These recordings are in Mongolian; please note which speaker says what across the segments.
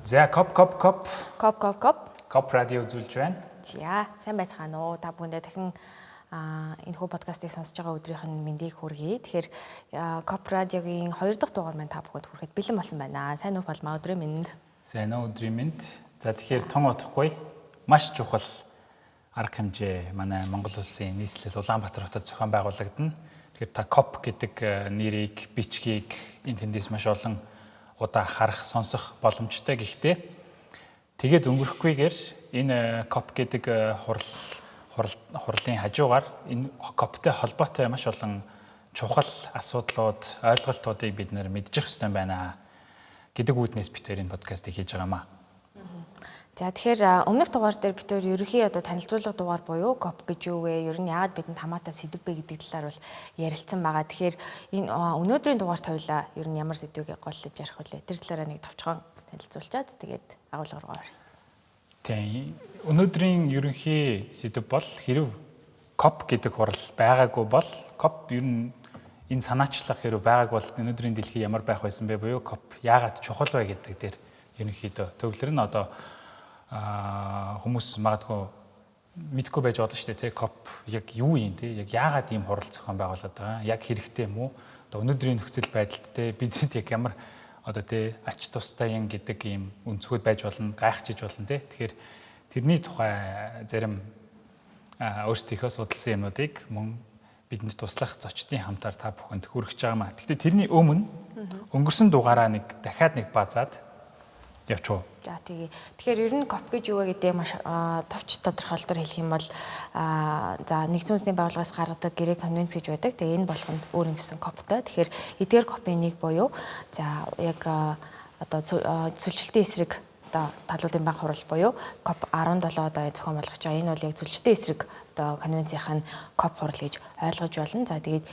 Speaker 1: За коп коп коп.
Speaker 2: Коп коп коп.
Speaker 1: Коп радио үзүүлж байна.
Speaker 2: За, сайн байцгаана уу? Та бүхэндээ дахин энэхүү подкастыг сонсож байгаа өдрийнх нь мэндийг хүргэе. Тэгэхээр Коп радиогийн 2 дахь дугаар маань та бүхэнд хүрэхэд бэлэн болсон байна. Сайн уу, Палма, өдрийн мэнд.
Speaker 1: Сайн уу, өдрийн мэнд. За, тэгэхээр тун удахгүй маш чухал арга хэмжээ манай Монгол улсын нийслэл Улаанбаатар хотод зохион байгуулагдана. Тэгэхээр та КОП гэдэг нэрийг, бичгийг энэ тэндээс маш олон удаа харах, сонсох боломжтой. Гэхдээ тэгээд өнгөрөхгүйгээр энэ КОП гэдэг хурлын хажуугаар энэ КОП-тэй холбоотой маш олон чухал асуудлууд, ойлголтуудыг бид нэр мэдчих ёстой байна гэдэг үүднээс бид хоёр энэ подкастыг хийж байгаа юм аа.
Speaker 2: За, тэгэхээр өмнөх дугаар дээр бид хоёр ерөнхий одоо танилцуулга дугаар буюу КОП гэж юу вэ? Ер нь яагаад бидэнд хамаатай сэдэв бэ гэдэг талаар бол ярилцсан байгаа. Тэгэхээр энэ өнөөдрийн дугаарт хоёлаа ер нь ямар сэдвийг голлож ярих вүлээ? Тэр талаараа нэг товчхон танилцуулчаад тэгээд агуулга руу оръё.
Speaker 1: Тийм. Өнөөдрийн ерөнхий сэдэв бол хэрв КОП гэдэг хурал байгаагүй бол, КОП ер нь энэ санаачлах хэрв байгаагүй бол өнөөдрийн дэлхий ямар байх байсан бэ буюу КОП яагаад чухал вэ гэдэг дээр ерөнхийдөө төвлөр нь. Одоо хүмүүс магадгүй мэдэхгүй байж болно шүү дээ, тий, КОП яг юу юм, тий, яг яагаад ийм хурал зохион байгуулад байгаа, яг хэрэгтэй юм уу, одоо өнөөдрийн нөхцөл байдалд, тий, бидэнд яг ямар одоо, тий, ач тустай юм гэдэг ийм өнцгүүд байж болно, гайхчихж болно, тий. Тэгэхээр тэрний тухай зарим өөрсдийнхөө судалсан юмнуудыг мөн бидэнд туслах зочдын хамтаар та бүхэнд хүргэж байгаа маа. Гэхдээ тэрний өмнө өнгөрсөн дугаараа нэг дахиад нэг базаад явчих уу?
Speaker 2: За, тэгье. Тэгэхээр ер нь КОП гэж юу вэ гэдэг маш товч тодорхойлолтоор хэлэх юм бол за, нэгдсэн үндэсний байгууллагаас гаргадаг гэрээ конвенц гэж байдаг. Тэгээ энэ болгонд өөр ингэсэн КОПтой. Тэгэхээр эдгээр КОП-ын нэг буюу за яг одоо цөлжилтийн эсрэг одоо талуудын банк хурал буюу КОП 17 одоо зохион болгож байгаа. Энэ бол яг цөлжилтийн эсрэг одоо конвенцийнх нь КОП хурал гэж ойлгож байна. За, тэгээд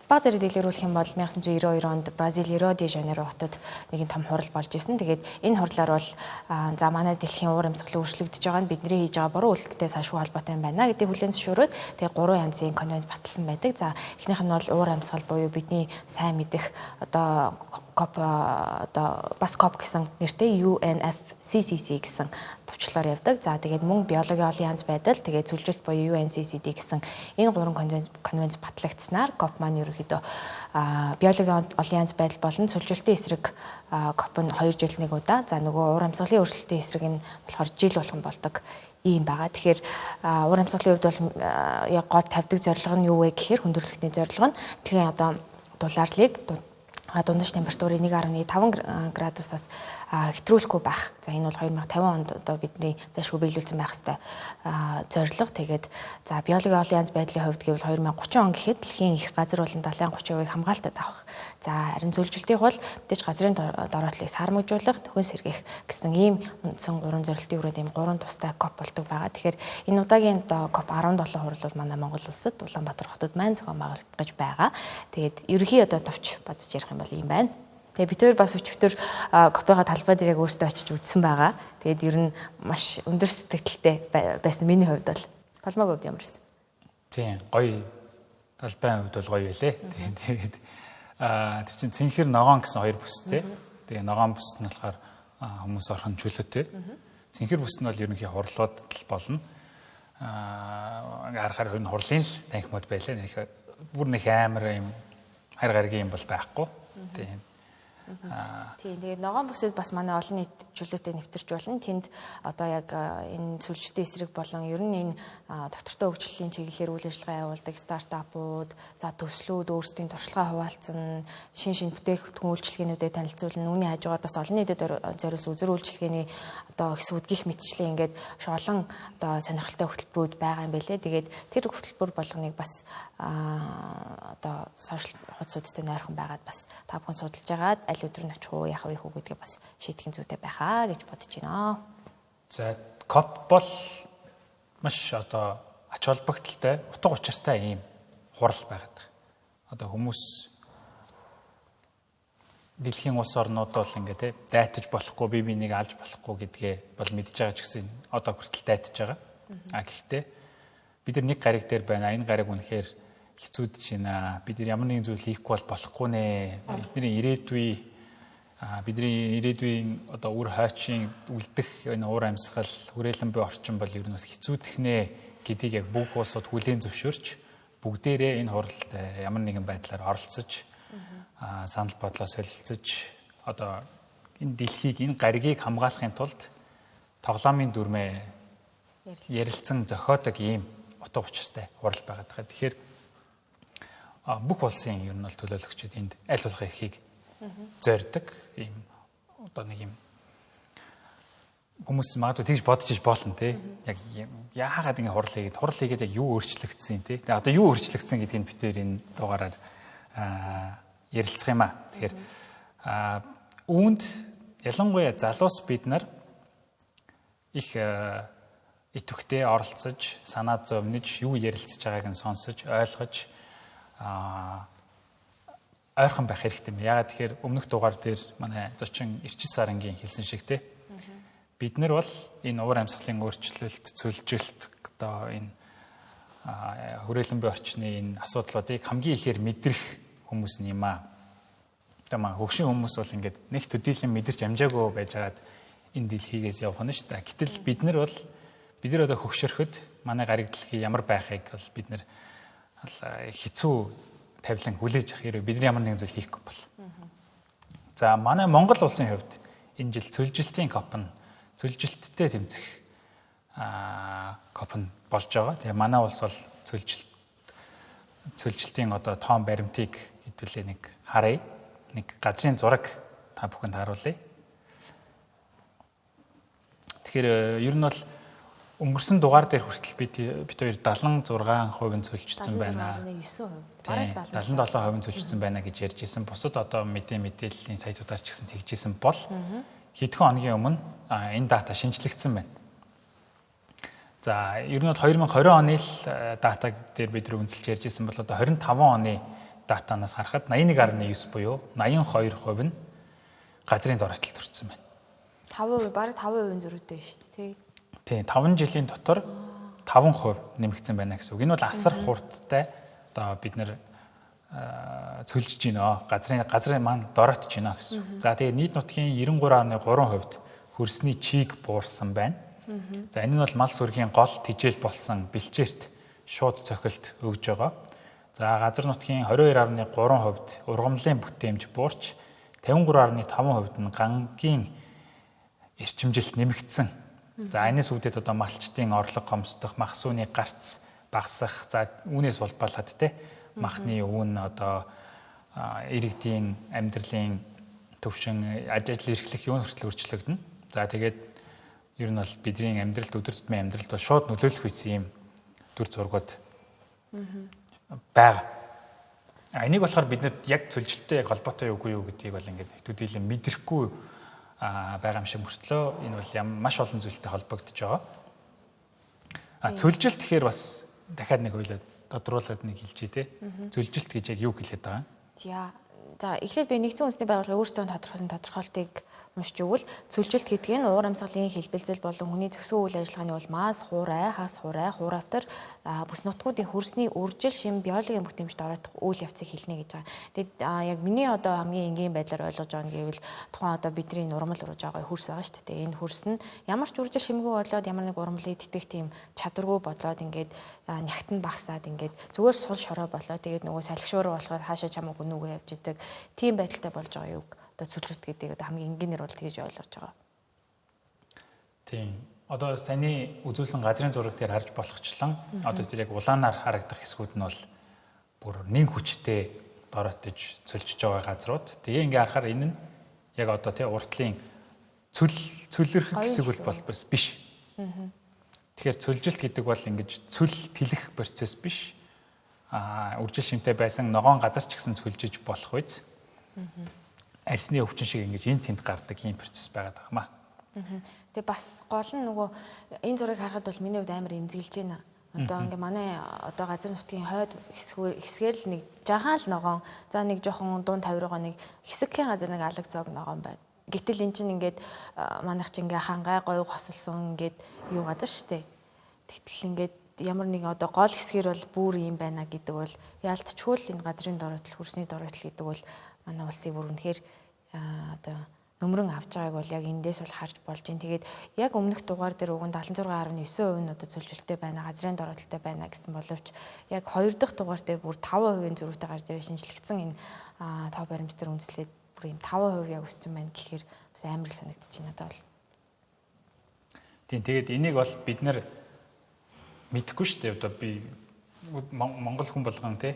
Speaker 2: баг зэрэг дэлгэрүүлэх юм бол 1992 онд Бразил Рио де Жанейро хотод нэгэн том хурал болж исэн. Тэгээд энэ хурлаар бол за манай дэлхийн уур амьсгал өөрчлөгдөж байгаа нь бидний хийж байгаа буруу үйлдэлтэй салшгүй холбоотой юм байна гэдгийг хүлээн зөвшөөрөөд тэгээд гурван янзын конвенц баталсан байдаг. За, эхнийх нь бол уур амьсгал буюу бидний сайн мэдэх одоо КОП, одоо бас КОП гэсэн нэртэй UNFCCC гэсэн товчлоор явдаг. За, тэгээд мөн биологийн олон янз байдал, тэгээд цөлжилт буюу UNCCD гэсэн энэ гурван конвенц батлагдсанаар КОП маань ерөнхийдөө биологийн олон янз байдал болон цөлжилтийн эсрэг КОП нь 2 жил нэг удаа. За, нөгөө уур амьсгалын өөрчлөлтийн эсрэг нь болохоор жил болгон болдог ийм байгаа. Тэгэхээр уур амьсгалын хувьд бол яг гол тавьдаг зорилго нь юу вэ гэхээр хүндрэлтний зорилго нь дэлхийн одоо дулаарлыг, дундаж температурыг 1.5 градусаас хэтрүүлэхгүй байх. За, энэ бол 2050 онд одоо бидний зашгүй биелүүлсэн байх ёстой зорилго. Тэгээд за биологийн олон янз байдлын хувьд гэвэл 2030 он гэхэд дэлхийн их газар болон далайн 30%-ийг хамгаалтад авах. За, харин зөвлөлтийн бол мэдээж газрын дороотлыг сармагжуулах, нөхөн сэргээх гэсэн ийм үндсэн гурван зорилтын хүрээнд ийм гурван тустай КОП болдог байгаа. Тэгэхээр энэ удаагийн одоо КОП 17 хурал бол манай Монгол улсад Улаанбаатар хотод маань зохион байгуулагдаж байгаа. Тэгээд ерөнхий одоо товч базж ярих юм бол ийм байна. Тэгээ бид хоёр бас өчигдөр копига талбай дээр яг өөрсдөө очиж үзсэн байгаа. Тэгээд ер нь маш өндөр сэтгэлтэй байсан миний хувьд бол. Палмагийн хувьд ямар байсан?
Speaker 1: Тийм, гоё, талбайн хувьд бол гоё байлээ. Тийм, тэгээд тэр чинь цэнхэр, ногоон гэсэн хоёр бүстэй. Тэгээ ногоон бүс нь болохоор хүмүүс орох нь чөлөөтэй. Цэнхэр бүс нь бол ерөнхий хурлууд л болно. Ингээ харахаар энэ хурлын л танхимууд байлаа. Нэг бүр нэг амар юм хайр гаригийн юм бол байхгүй. Тийм.
Speaker 2: Тийм, тэгээд ногоон бүсэд бас манай олон нийт чөлөөтэй нэвтэрч болно. Тэнд одоо яг энэ сүлжтийн эсрэг болон ер нь энэ доктортой хөгжлийн чиглэлээр үйл ажиллагаа явуулдаг стартапууд, за төслүүд өөрсдийн туршлагаа хуваалцсан, шин шин бүтээгдэхүүн үйлчилгээнүүдэд танилцуулна. Үүний хажуугаар бас олон нийтэд зориулсан үзэр үйлчилгээний одоо хэсгүүд гих мэтчлэн ингээд олон одоо сонирхолтой хөтөлбөрүүд байгаа юм байлээ. Тэгээд тэр хөтөлбөр болгоныг бас одоо сошиал хуудасуудтай нойрхон байгаад бас та бүхэн судалж агаад аль өдөр нь очих уу, яах вэ хүү гэдгээ бас шийдэх нь зүйтэй байхаа гэж бодож байна.
Speaker 1: За, КОП бол маш одоо ач холбогдолтой, утга учиртай ийм хурал байгаад байгаа. Одоо хүмүүс дэлхийн улс орнууд бол ингээ те дайтаж болохгүй, бие биенийг алж болохгүй гэдгээ бол мэдж байгаа ч гэсэн одоо хүртэл дайтаж байгаа. А гэхдээ бид нар нэг гариг дээр байна. Энэ гариг үнэхээр хэцүүдж байна. Бид нар ямар нэгэн зүйл хийхгүй бол болохгүй нэ. Бидний ирээдүй Бидний ирээдүйн одоо үр хойчийн үлдэх энэ уур амьсгал, хүрээлэн буй орчин бол ер нь бас хэцүүдхнэ гэдгийг яг бүх улсууд хүлээн зөвшөөрч бүгдээрээ энэ хуралд ямар нэгэн байдлаар оролцож, санал бодлоо солилцож, одоо энэ дэлхийг, энэ гаригийг хамгаалахын тулд тоглоомын дүрмээ ярилцсан зохиодог ийм утга учиртай хурал байгаад байгаа. Тэгэхээр бүх улсын ер нь бол төлөөлөгчид энд аль болох эрхийг зорьдог ийм одоо нэг юм хүмүүс магадгүй тэгж бодож иж болно те. Яг яагаад ингэ хурал хийгээд, хурал хийгээд яг юу өөрчлөгдсөн те. Тэгээ одоо юу өөрчлөгдсөн гэдгийг бид хоёр энэ дугаараар ярилцах юм аа. Тэгэхээр үүнд ялангуяа залуус бид нар их идэвхтэй оролцож, санаа зовниж, юу ярилцж байгааг нь сонсож, ойлгож ойрхон байх хэрэгтэй юм. Яагаад тэгэхээр өмнөх дугаар дээр манай зочин Эрчис Сарангийн хэлсэн шиг те. Бид нар бол энэ уур амьсгалын өөрчлөлт, цөлжилт, одоо энэ хүрээлэн буй орчны энэ асуудлуудыг хамгийн ихээр мэдрэх хүмүүс юм аа. Одоо маа хөгшин хүмүүс бол ингээд нэг төдийлөн мэдэрч амжаагүй байжгаад энэ дэлхийгээс явах нь шүү дээ. Гэтэл бид нар бол бид нар одоо хөгшөрөхөд манай гариг дэлхий ямар байхыг бол бид нар хэцүү тавилан хүлээж авах хэрэг бидний ямар нэгэн зүйл хийхгүй бол. За манай Монгол улсын хувьд энэ жил цөлжилтийн COP нь цөлжилттэй тэмцэх COP нь болж байгаа. Тэгээ манай улс бол цөлжилтийн одоо тоон баримтыг хэдүүлээ нэг харъя. Нэг газрын зураг та бүхэнд харуулъя. Тэгэхээр ер нь бол өнгөрсөн дугаар дээр хүртэл бид хоёр 76% цөлжсөн байна.
Speaker 2: 79%. Бараг
Speaker 1: 77% цөлжсөн байна гэж ярьж исэн. Бусад одоо мэдээллийн сайтуудаар ч гэсэн тэгж исэн бол хэдхэн хоногийн өмнө энэ дата шинжлэгдсэн байна. За ер нь бол 2020 оны л дата дээр бид нар үнэлж ярьж исэн бол одоо 25 оны датанаас харахад 81.9 буюу 82% нь газрын доройтолд хүрсэн байна.
Speaker 2: 5%, бараг 5% зөрүүтэй шүү дээ, тий.
Speaker 1: Тийм, 5 жилийн дотор 5% нэмэгдсэн байна гэсэн үг. Энэ бол асар хурдтай одоо бид нэр цөлжиж байна. Газрын маань дороотж байна гэсэн үг. За тэгээ нийт нутгийн 93.3% хөрсний чиг буурсан байна. За энэ нь бол мал сүргийн гол тижэл болсон бэлчээрт шууд цохилт өгж байгаа. За газар нутгийн 22.3% ургамлын бүтээмж буурч 53.5% нь гангийн эрчимжилт нэмэгдсэн. За энэс үүдээд одоо малчдын орлого гомсдох, мах сүүний гарц багасах, за үүнээс улбаалаад те махны өвөн одоо иргэдийн амьдралын төвшин, ажил эрхлэх юун хүртэл өөрчлөгдөнө. За тэгээд ер нь бол бидний амьдралд, өдөр тутмын амьдралд бол шууд нөлөөлөх үйсэн юм дүр зургууд байгаа. Энийг болохоор бид яг цөлжилттэй яг холбоотой юугүй юу гэдгийг бол ингээд төдийлөн мэдрэхгүй байгаа юм шиг мөртлөө энэ бол маш олон зүйлтэй холбогдож байгаа. Цөлжилт гэхээр бас дахиад нэг ойлоод тодруулаад нэг хэлчихье те. Цөлжилт гэж яг юу хэлээд байгаа юм?
Speaker 2: За эхлээд би нэгдсэн үндэсний байгууллагын өөрсдөө тодорхойлсон тодорхойлтыг уншиж өгвөл цөлжилт гэдэг нь уур амьсгалын хэлбэлзэл болон хүний зөксөн үйл ажиллагааны улмаас хуурай, хас хуурай, хуравтар бүс нутгуудын хөрсний үржил шим биологийн бүтээмжид оройтох үйл явцыг хэлнэ гэж байгаа. Тэгээд яг миний одоо хамгийн энгийн байдлаар ойлгож байгаа нь гэвэл тухайн одоо бидний урмал урж байгаа хөрс байгаа шүү дээ. Энэ хөрс нь ямар ч үржил шимгүй болоод ямар нэг урмлыг тэтгэх тийм чадваргүй болоод ингээд нягт нь багасаад ингээд зүгээр сул шороо болоо тэгээд нөгөө салхишуур болохоор хаашаа чамаагүй нүгөө явж идэг тийм байдалтай болж байгаа юг одоо цөлжилт гэдэг одоо хамгийн энгийнээр бол тэгж ойлгож байгаа.
Speaker 1: Тийм. Одоо саяны үзүүлсэн газрын зураг дээр харж болохчлон одоо тэр яг улаанаар харагдах хэсгүүд нь бол бүр нэн хүчтэй дороотож цөлжиж байгаа газрууд. Тэгээ ингээ харахаар энэ нь яг одоо тий уртлын цөлөрхөх хэсэг бол бас биш. Тэгэхээр цөлжилт гэдэг бол ингэж цөл тэлэх процесс биш. Үржил шимтэй байсан ногоон газар ч гэсэн цөлжиж болох үз. Арсны өвчин шиг ингэж эн тэнд гардаг ийм процесс байгаад байгаа юм аа.
Speaker 2: Тэгээ бас гол нь нөгөө энэ зургийг харахад бол миний хувьд амар эмзэглэж байна. Одоо ингээ манай одоо газар нутгийн хойд хэсгээр л нэг жагаан л ногоон, за нэг жоохон дунд тавиргаа нэг хэсэгхэн газар нэг алаг зоог ногоон байна. Гэтэл эн чинь ингээд манайх чинь ингээ хангай говь хосолсон ингээд юу газар штэ. Тэгтэл ингээд ямар нэг одоо гол хэсгээр бол бүр юм байна гэдэг бол яалтчгүй л энэ газрын доройтол, хөрсний доройтол гэдэг бол манай улсыг бүр үнэхээр одоо нөмрөн авч байгааг бол яг эндээс бол харж болж байна. Тэгээд яг өмнөх дугаар дээр уг нь 76.9% нь одоо цөлжилттэй байна, газрын дороотолтой байна гэсэн боловч яг хоёр дахь дугаар дээр бүр 5% зөрүүтэй гарч ирээ шинжлэгдсэн энэ тоо баримт дээр үндэслээд бүр юм 5% яг өссөн байна гэхээр бас амар л санагдчих байна надад бол.
Speaker 1: Тийм, тэгээд энийг бол бид нэр мэдэхгүй шүү дээ. Одоо би Монгол хүн болгон тий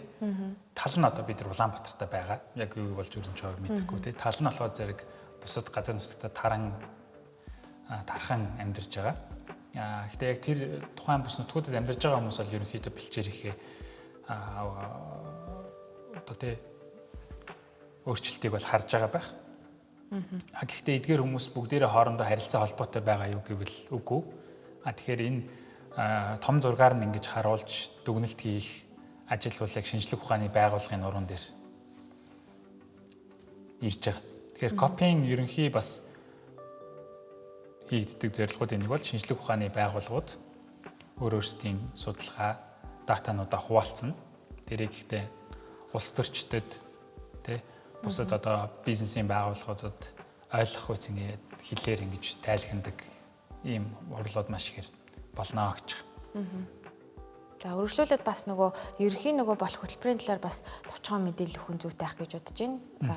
Speaker 1: тал нь одоо бид нар Улаанбаатарт байгаа. Яг юу болж өрнч байгааг мэдэхгүй тий. Тал нь болохоор зэрэг бусад газар нутагта тархан амьдарч байгаа. Гэхдээ яг тэр тухайн бус нутгуудад амьдарч байгаа хүмүүс бол ерөнхийдөө бэлчээр ихээ одоо тий өөрчлөлтийг бол харж байгаа байх. Гэхдээ эдгээр хүмүүс бүгдээрээ хоорондоо харилцаа холбоотой байгаа юу гэвэл үгүй. Тэгэхээр энэ том зургаар нь ингэж харуулж дүгнэлт хийх ажил бол яг шинжлэх ухааны байгууллагын нуруунд дээр ирж байгаа. Тэгэхээр копийн ерөнхий бас хийгддэг зорилгоудын нэг бол шинжлэх ухааны байгууллагууд өөр өөрсдийн судалгаа, датануудаа хуваалцна. Тэрийг гэхдээ улс төрчдөд тий бусад одоо бизнесийн байгууллагуудад ойлгох үс ингээд хэлээр ингэж тайлхнадаг ийм хурлууд маш ихээр болно гэж.
Speaker 2: За, үргэлжлүүлээд бас нөгөө ерөнхий нөгөө болох хөтөлбөрийн талаар бас товчхон мэдээлэл өгөх зүйтэй байх гэж бодож байна. За,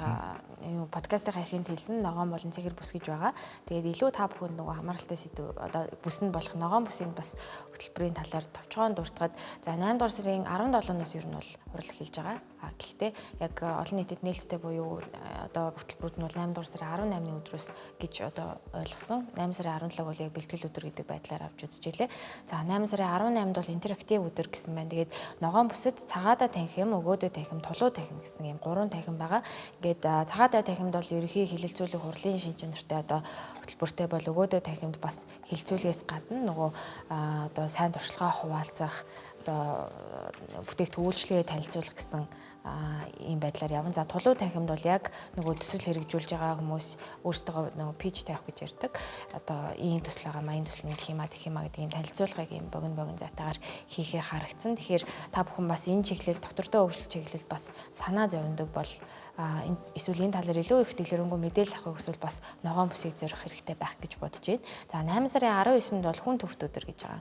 Speaker 2: юу подкастын хайхын хэлсэн ногоон болон цэгэр бүс гэж байгаа. Тэгээд илүү та бүхэнд нөгөө хамааралтай сэдв одоо бүс нь болох ногоон бүсийн бас хөтөлбөрийн талаар товчхон дуртахад, за, 8 дугаар сарын 17-наас ер нь бол хурал эхэлж байгаа. Гэхдээ яг олон нийтэд нээлттэй буюу одоо хөтөлбөрүүд нь бол 8 дугаар сарын 18-ны өдрөөс гэж одоо ойлгосон. 8 сарын 17 бол яг бэлтгэл өдөр гэдэг байдлаар авч үзчихлээ. За, 8 сарын 18-нд бол интерактив өдөр гэсэн байна. Тэгээд ногоон бүсэд цагаадаа танхим, өгөөдөө танхим, тулуу танхим гэсэн ийм 3 танхим байгаа. Ингээд цагаадаа танхимд бол ерөнхий хэлэлцүүлэх хурлын шин чанартай одоо хөтөлбөртэй бол өгөөдөө танхимд бас хэлэлцүүлгээс гадна нөгөө одоо сайн туршлагаа хуваалцах, одоо бүтээгдэхүүн үйлчилгээ танилцуулах гэсэн ийм байдлаар явна. За, тулуу танхимд бол яг нөгөө төсөл хэрэгжүүлж байгаа хүмүүс өөрсдөө нөгөө пич тавих гэж ярьдаг. Одоо ийм төсөл байгаа маа, энэ төсөл нэг юм а, тэгэх юм а гэдэг ийм танилцуулгыг ийм богино богино зайтаагаар хийхээр харагдсан. Тэгэхээр та бүхэн бас энэ чиглэл, доктортой хөгжил чиглэл бас санаа зовндог бол эсвэл энэ талаар илүү их дэлгэрэнгүй мэдээлэл авахыг хүсвэл бас ногоон бүсийг зорих хэрэгтэй байх гэж бодож байна. За, 8 сарын 19-нд бол хүн төвт өдөр гэж байгаа.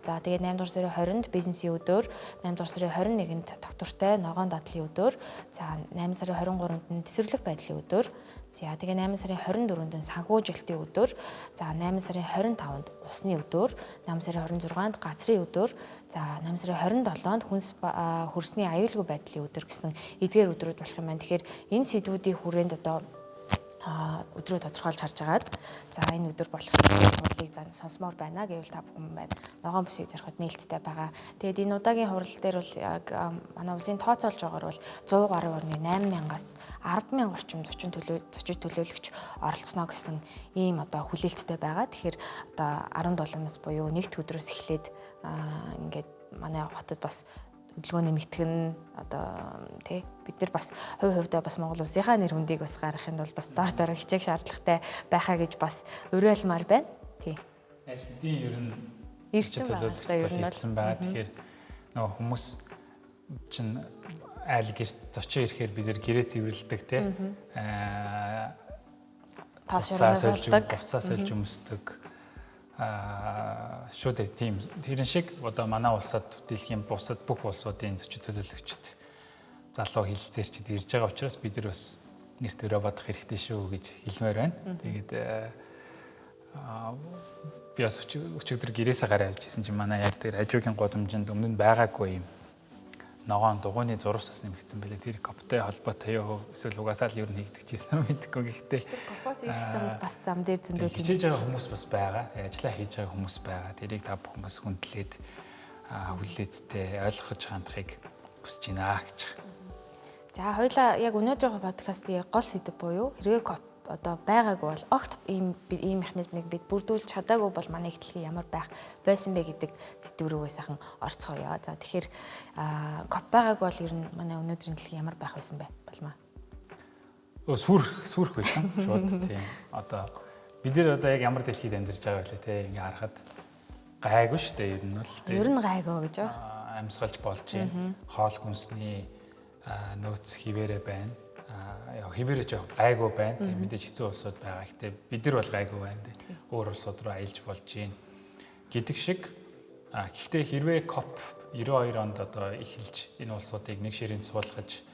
Speaker 2: За тэгээд 8 дугаар сарын 20-нд бизнесийн өдөр, 8 дугаар сарын 21-нд доктортой ногоон дадлын өдөр, за, 8 сарын 23-нд нь тэсвэрлэх байдлын өдөр, за, тэгээ 8 сарын 24-нд нь санхүүжилтийн өдөр, за, 8 сарын 25-нд усны өдөр, 8 сарын 26-нд газрын өдөр, за, 8 сарын 27-нд хүнс хөрсний аюулгүй байдлын өдөр гэсэн эдгээр өдрүүд болох юм байна. Тэгэхээр энэ сэдвүүдийн хүрээнд одоо өдрөө тодорхойлж харж агаад, за, энэ өдөр болох хурлыг сонсомоор байна гэвэл та бүхэн байна ногоон бүсийг зориход нээлттэй байгаа. Тэгээд энэ удаагийн хурал дээр бол яг манай улсын тооцоолж байгаагаар бол 100 гаруй орны 8000-аас 100000 орчим зочин төлөөлөгч оролцоно гэсэн ийм одоо хүлээлттэй байгаа. Тэгэхээр одоо 17-наас буюу нэгд өдрөөс эхлээд ингээд манай хотод бас хөдөлгөөн нэмэгдэх нь одоо тий бид нар бас хувь хувьдаа бас Монгол улсынхаа нэр хүндийг бас гаргахын тулд бас дор дор хичээх шаардлагатай байхаа гэж бас уриалмаар байна. Тий.
Speaker 1: Аль хэдийн ер нь
Speaker 2: ирсэн байгаа.
Speaker 1: Ер нь ирсэн байгаа. Тэгэхээр нөгөө хүмүүс чинь айл гэрт зочин ирэхээр бид нар гэрээ цэвэрлэдэг тий.
Speaker 2: Тал шороо
Speaker 1: хувцас сольж өмсдөг. Шүү дээ, тийм тэрэн шиг одоо манай улсад дэлхийн бусад бүх улсуудын зочин төлөөлөгчд залуу хэлэлцээрчид ирж байгаа учраас бид нар бас нэр төрөө бодох хэрэгтэй шүү гэж хэлмээр байна. Тэгээд би бас өчигдөр гэрээсээ гараа явж исэн чинь манай яг тэр хажуугийн гудамжинд өмнө нь байгаагүй юм ногоон дугуйны зурвас бас нэмэгдсэн байлээ. Тэр коптой холбоотой юу эсвэл угаасаа л ер нь хийгдэж ирсэн юм мэдэхгүй. Гэхдээ
Speaker 2: тэр копоос ирэх замд бас зам дээр зөндөө
Speaker 1: тийм хичээж байгаа хүмүүс бас байгаа. Ажиллаа хийж байгаа хүмүүс байгаа. Тэрийг та бүхэн бас хүндлээд хүлээцтэй ойлгож хандахыг хүсэж байна гэж.
Speaker 2: За, хоёлаа яг өнөөдрийнхөө подкастын гол сэдэв буюу хэрвээ коп одоо байгаагүй бол огт ийм ийм механизмыг бид бүрдүүлж чадаагүй бол манай их дэлхий ямар байх байсан бэ гэдэг сэдв рүүгээ сайхан орцгоё. За, тэгэхээр коп байгаагүй бол ер нь манай өнөөдрийн дэлхий ямар байх байсан бэ? Болмаа.
Speaker 1: Сүрх байсан. Шууд тийм. Одоо бид нар одоо яг ямар дэлхийд амьдарч байгаа вэ те ингээ харахад гайгүй шүү дээ ер нь бол
Speaker 2: те. Ер нь гайгүй гэж юу?
Speaker 1: Амьсгалж болж байна. Хоол хүнсний нөөц хിവэрэ байна. Яг хэвээрээ жоох гайгүй байна. Тэг мэдээж хэцүү улсууд байгаа. Гэтэ бид нар бол гайгүй байна. Тэг өөр улсууд руу аялж болж гин гэдэг шиг. Гэхдээ хэрвээ COP 92 онд одоо эхэлж энэ улсуудыг нэг ширээнд суулгаж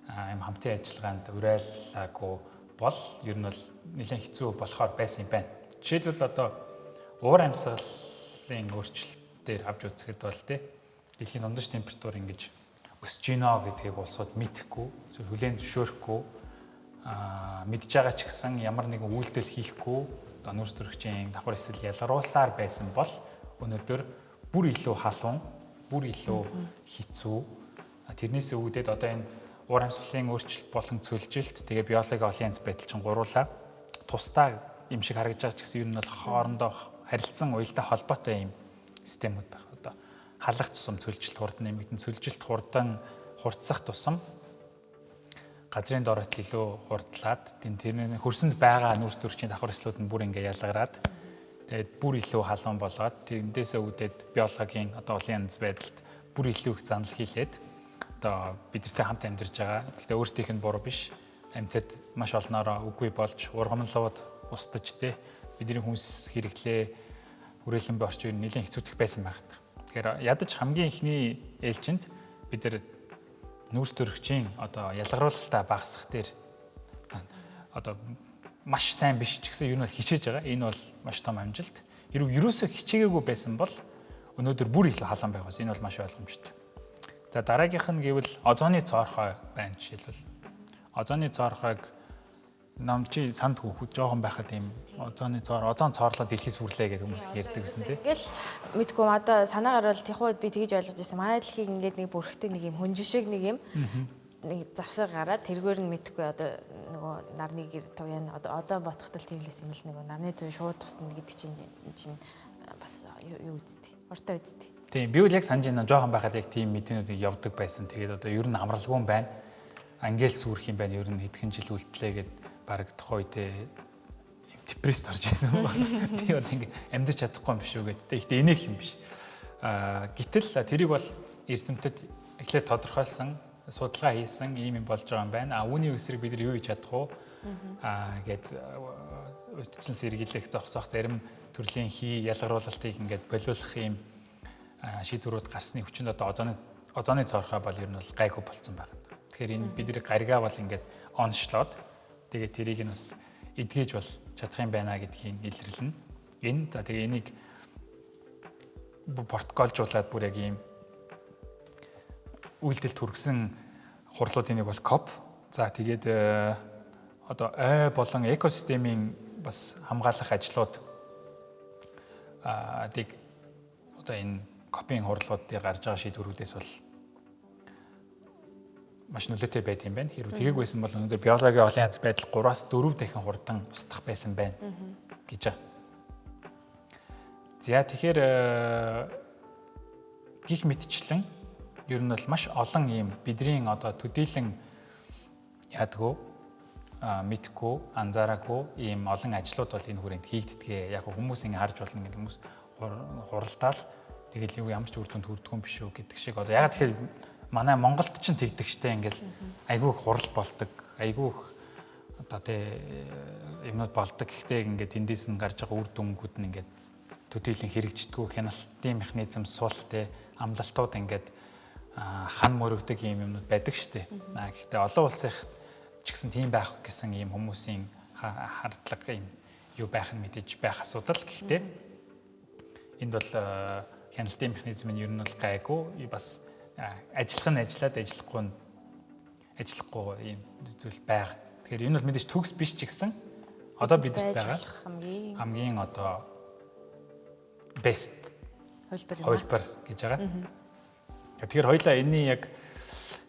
Speaker 1: юм хамтын ажиллагаанд уриалаагүй бол ер нь бол нэлээд хэцүү болохоор байсан юм байна. Жишээлбэл, одоо уур амьсгалын өөрчлөлтөөр авч үзэхэд бол тий, дэлхийн дундаж температур ингэж өсөж гинэ гэдгийг улсууд мэдэхгүй, эсвэл хүлээн зөвшөөрөхгүй, мэдж байгаа ч гэсэн ямар нэгэн үйлдэл хийхгүй, одоо нүүрс төрөгчийн давхар эсэл ялгаруулсаар байсан бол өнөөдөр бүр илүү халуун, бүр илүү хэцүү. Тэрнээс үүдээд одоо энэ уур амьсгалын өөрчлөлт болон цөлжилт, тэгээ биологийн олон янз байдал чинь гуруулаа тусдаа юм шиг харагдаж байгаа ч гэсэн ер нь бол хоорондоо харилцан уялдаа холбоотой юм системүүд байна. Одоо халах тусам цөлжилт хурдан нэмэгдэн, цөлжилт хурдан хурцсах тусам газрын дор илүү хурдлаад, тэрний хөрсөнд байгаа нүүрс төрөгчийн давхар эслүүд нь бүр ингээ ялгараад, тэгээд бүр илүү халуун болоод, тэрнээсээ үүдээд биологийн одоо олон янз байдалд бүр илүү их занал хийлээд, одоо бидэртэй хамт амьдарч байгаа. Гэхдээ өөрсдийнх нь буруу биш. Амьтад маш олноороо үгүй болж, ургамлууд устж, те, бидний хүнс хэрэглээ, хүрээлэн буй орчин нэлээд хэцүүтэх байсан байх. Тэгэхээр ядаж хамгийн эхний ээлжинд бид нар нүүрс төрөгчийн одоо ялгаруулалтаа багасгах дээр одоо маш сайн биш ч гэсэн ер нь бол хичээж байгаа. Энэ бол маш том амжилт. Хэрвээ ерөөсөө хичээгээгүй байсан бол өнөөдөр бүр илүү халуун байх бас, энэ бол маш ойлгомжтой. За, дараагийнх нь гэвэл озоны цоорхой байна жишээлбэл. Озоны цоорхойг ном чи санд хүүхэд жоохон байхад ийм озоны цоор, озон цоорлоо дэлхий сүрлээ гэдэг хүмүүс ярьдаг гэсэн, тий.
Speaker 2: Ингээл мэдгүй, одоо санаагаар бол тэр үед би тэгж ойлгож байсан. Манай дэлхийг ингээд нэг бүрхтэй нэг юм хөнжин шиг нэг юм нэг завсар гараад, тэргээр нь мэдгүй одоо нөгөө нарны гэр туяа, одоо бодоход л тийм лээс юм л, нөгөө нарны туяа шууд тусна гэдэг чинь бас юу үсттэй. Уртаа үсттэй.
Speaker 1: Тийм, би бол яг санаж байна, жоохон байхад яг тийм мэдээнүүдийг явдаг байсан. Тэгээд одоо ер нь амралгүй юм байна. Ангел сүрх юм байна. Ер нь хэдхэн жил үлдлээ гэд баг тухайн үедээ депресд орж ирсэн байна. Би бол ингэ амьдарч чадахгүй юм биш үү гэдэг. Гэхдээ энэх юм биш. Гэтэл тэрийг бол эрдэмтэд эхлээд тодорхойлсон, судалгаа хийсэн, ийм юм болж байгаа юм байна. А үүний эсрэг бид нар юу хийж чадах вэ? Гэд урьдчилан сэргийлэх, зогсоох зарим төрлийн хий ялгаруулалтыг ингээд болиулах юм шийдвэрүүд гарсны хүчинд одоо озоны цоорхой бол ер нь бол гайгүй болцсон байна. Тэгэхээр энэ бидний гаригаа бол ингээд онцлоод, тэгээд тэрийг нь бас эдгэж бол чадах юм байна гэдгийг илэрлэнэ. Энэ за, тэгээ энийг протоколжуулаад бүр яг ийм үйлдэлд хүргэсэн хурлуудын нэг бол COP. За, тэгээд одоо ой болон экосистемийн бас хамгаалах ажлууд тэг одоо энэ COP-ын хурлууд дээр гарч байгаа шийдвэрүүдээс бол маш нөлөөтэй байд юм байна. Хэрвээ тгийг байсан бол өнөөдөр биологийн олон янз байдал 3-аас 4 дахин хурдан устдах байсан байна гэж байгаа. За, тэгэхээр гих мэтчлэн ер нь бол маш олон ийм бидний одоо төдийлөн яадгүй, мэдхгүй, анзаараагүй ийм олон ажлууд бол энэ хүрээнд хийгддэг. Яг хүмүүс ингэ харж болно, ингэ хүмүүс хуралдаал тэгэл юу ямар ч үр дүнд хүрдэг юм биш үү гэдэг шиг. Одоо яг тэгэхээр манай Монголд ч тэгдэг штэ, ингээл айгүй их хурал болдог. Айгүй их одоо тэ юмнууд болдог. Гэхдээ ингээд тэндээс нь гарч байгаа үр дүнгууд нь ингээд төдийлөн хэрэгждэггүй, хяналтын механизм сул, тэ, амлалтууд ингээд хан мөрөгдөг юм юмнууд байдаг штэ. Гэхдээ олон улсынх ч гэсэн тийм байх гэсэн ийм хүмүүсийн хардлага юм юу байх нь мэдээж байх асуудал. Гэхдээ энд бол хяналтын механизм нь ер нь бол гайгүй, бас ажиллах нь ажиллаад, ажиллахгүй нь ажиллахгүй ийм зүйл байгаа. Тэгэхээр энэ бол мэдээж төгс биш ч гэсэн одоо бидэрт байгаа хамгийн одоо best
Speaker 2: хувилбар
Speaker 1: хувилбар гэж байгаа. Тэгэхээр хоёлаа энэний яг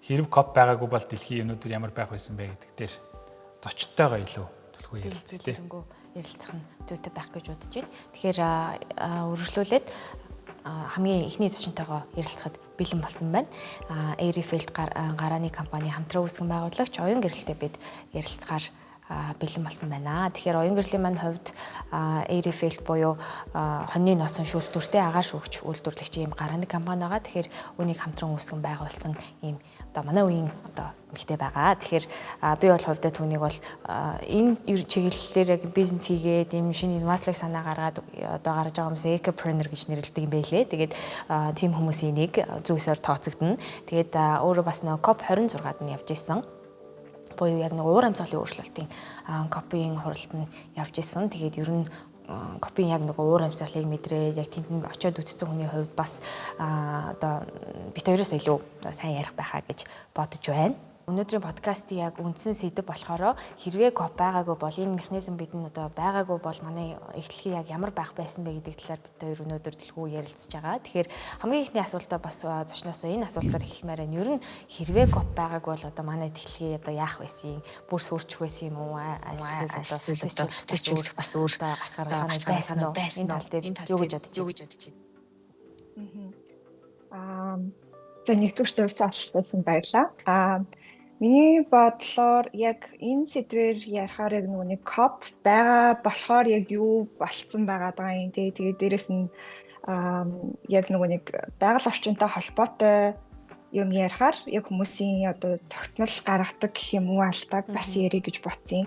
Speaker 1: хэрв COP байгаагүй бол дэлхийн өнөөдөр ямар байх байсан бэ гэдэг дээр зочдтойгоо илүү түлхүү
Speaker 2: ярилцлаа. Ярилцах нь зүйтэй байх гэж бодож байна. Тэгэхээр үргэлжлүүлээд хамгийн эхний зочинтойгоо ярилцахад бэлэн болсон байна. Airyfield гарааны компани хамтран үүсгэн байгуулагч Оюун Гэрэлтэй бид ярилцгаар бэлэн болсон байна. Тэгэхээр оюун гэрлийн маань хувьд Airfield буюу хоньны носон шүүлтүүртэй агаар шүүгч үйлдвэрлэгч ийм гарааны компани байгаа. Тэгэхээр үүнийг хамтран үүсгэн байгуулсан ийм одоо манай үеийн одоо эмэгтэй байгаа. Тэгэхээр би бол хувьдаа түүнийг бол энэ чиглэлээр яг бизнес хийгээд, ийм шинэ инновацлог санаа гаргаад одоо гаргаж байгаа хүмүүс ecopreneur гэж нэрлэдэг юм байлээ. Тэгээд тийм хүмүүсийн нэг зүйлсээр тооцогдно. Тэгээд өөрөө бас нөгөө COP 26-ад нь явж исэн буюу яг нэг уур амьсгалын өөрчлөлтийн COP-ийн хуралд нь явж исэн. Тэгээд ер нь COP-ийн яг нэг уур амьсгалыг мэдрээд яг тэнд нь очиод үтцсэн хүний хувьд бас одоо бид хоёроос илүү сайн ярих байхаа гэж бодож байна. Өнөөдрийн подкастын яг үндсэн сэдэв болохоор хэрвээ COP байгаагүй бол, энэ механизм бидэнд одоо байгаагүй бол манай эх дэлхий яг ямар байх байсан бэ гэдэг талаар бид хоёр өнөөдөр дэлгүү ярилцж байгаа. Тэгэхээр хамгийн эхний асуултаа бас зочноосоо энэ асуултаар эхэлмээр байна. Ер нь хэрвээ COP байгаагүй бол одоо манай дэлхий одоо яах байсан юм? Бүр сүрчих байсан юм уу? Эсвэл одоо
Speaker 3: тэр чиглэл бас өөр
Speaker 2: одоо гарц гаргалгааны байсан уу? Энэ тал дээр юу гэж бодож
Speaker 3: юу гэж бодож
Speaker 4: байна? Аа, за, нэгдүгээр асуултанд баярлалаа. Аа, миний бодлоор яг энэ сэдвээр ярихаар яг нөгөө нэг COP байгаа болохоор яг юу болцсон байгаа даа юм те. Тэгээд дээрэс нь яг нөгөө нэг байгаль орчинтой холбоотой юм ярихаар яг хүмүүсийн одоо тогтмол гаргадаг гэх юм уу, алдааг бас ярих гэж бодсон.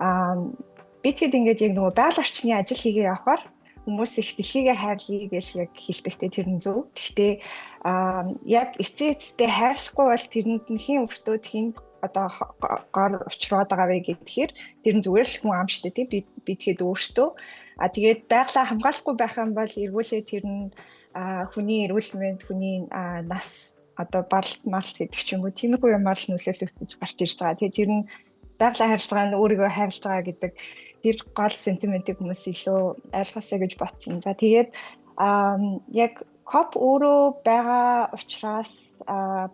Speaker 4: Аа, би тэгэд ингээд яг нөгөө байгаль орчны ажил хийгээ явахаар хүмүүс их дэлхийгээ хайрлая гэж яг хэлдэгтэй, тэр нь зөв. Гэхдээ яг эцээ эцэстээ хайрлахгүй бол тэрэнд нь хэн өртөөд, хэн одоо гор учраад байгаа вэ гэхээр тэр нь зүгээр л хүн ам штэ, тий, би тэгэхэд өөртөө тэгээд байгалаа хамгаалахгүй байх юм бол эргүүлээ тэр нь хүний эрүүл мэнд, хүний нас, одоо баралт маралт гэдэг ч юм уу, тиймэрхүү юмар л нөлөөлөх гэж гарч ирж байгаа. Тэгээд тэр нь байгалаа хайрлаж байгаа нь өөрийгөө хайрлаж байгаа гэдэг тэр гол сентиментийг хүмүүс илүү ойлгосоо гэж бодсон. За, тэгээд яг COP өөрөө байгаа учраас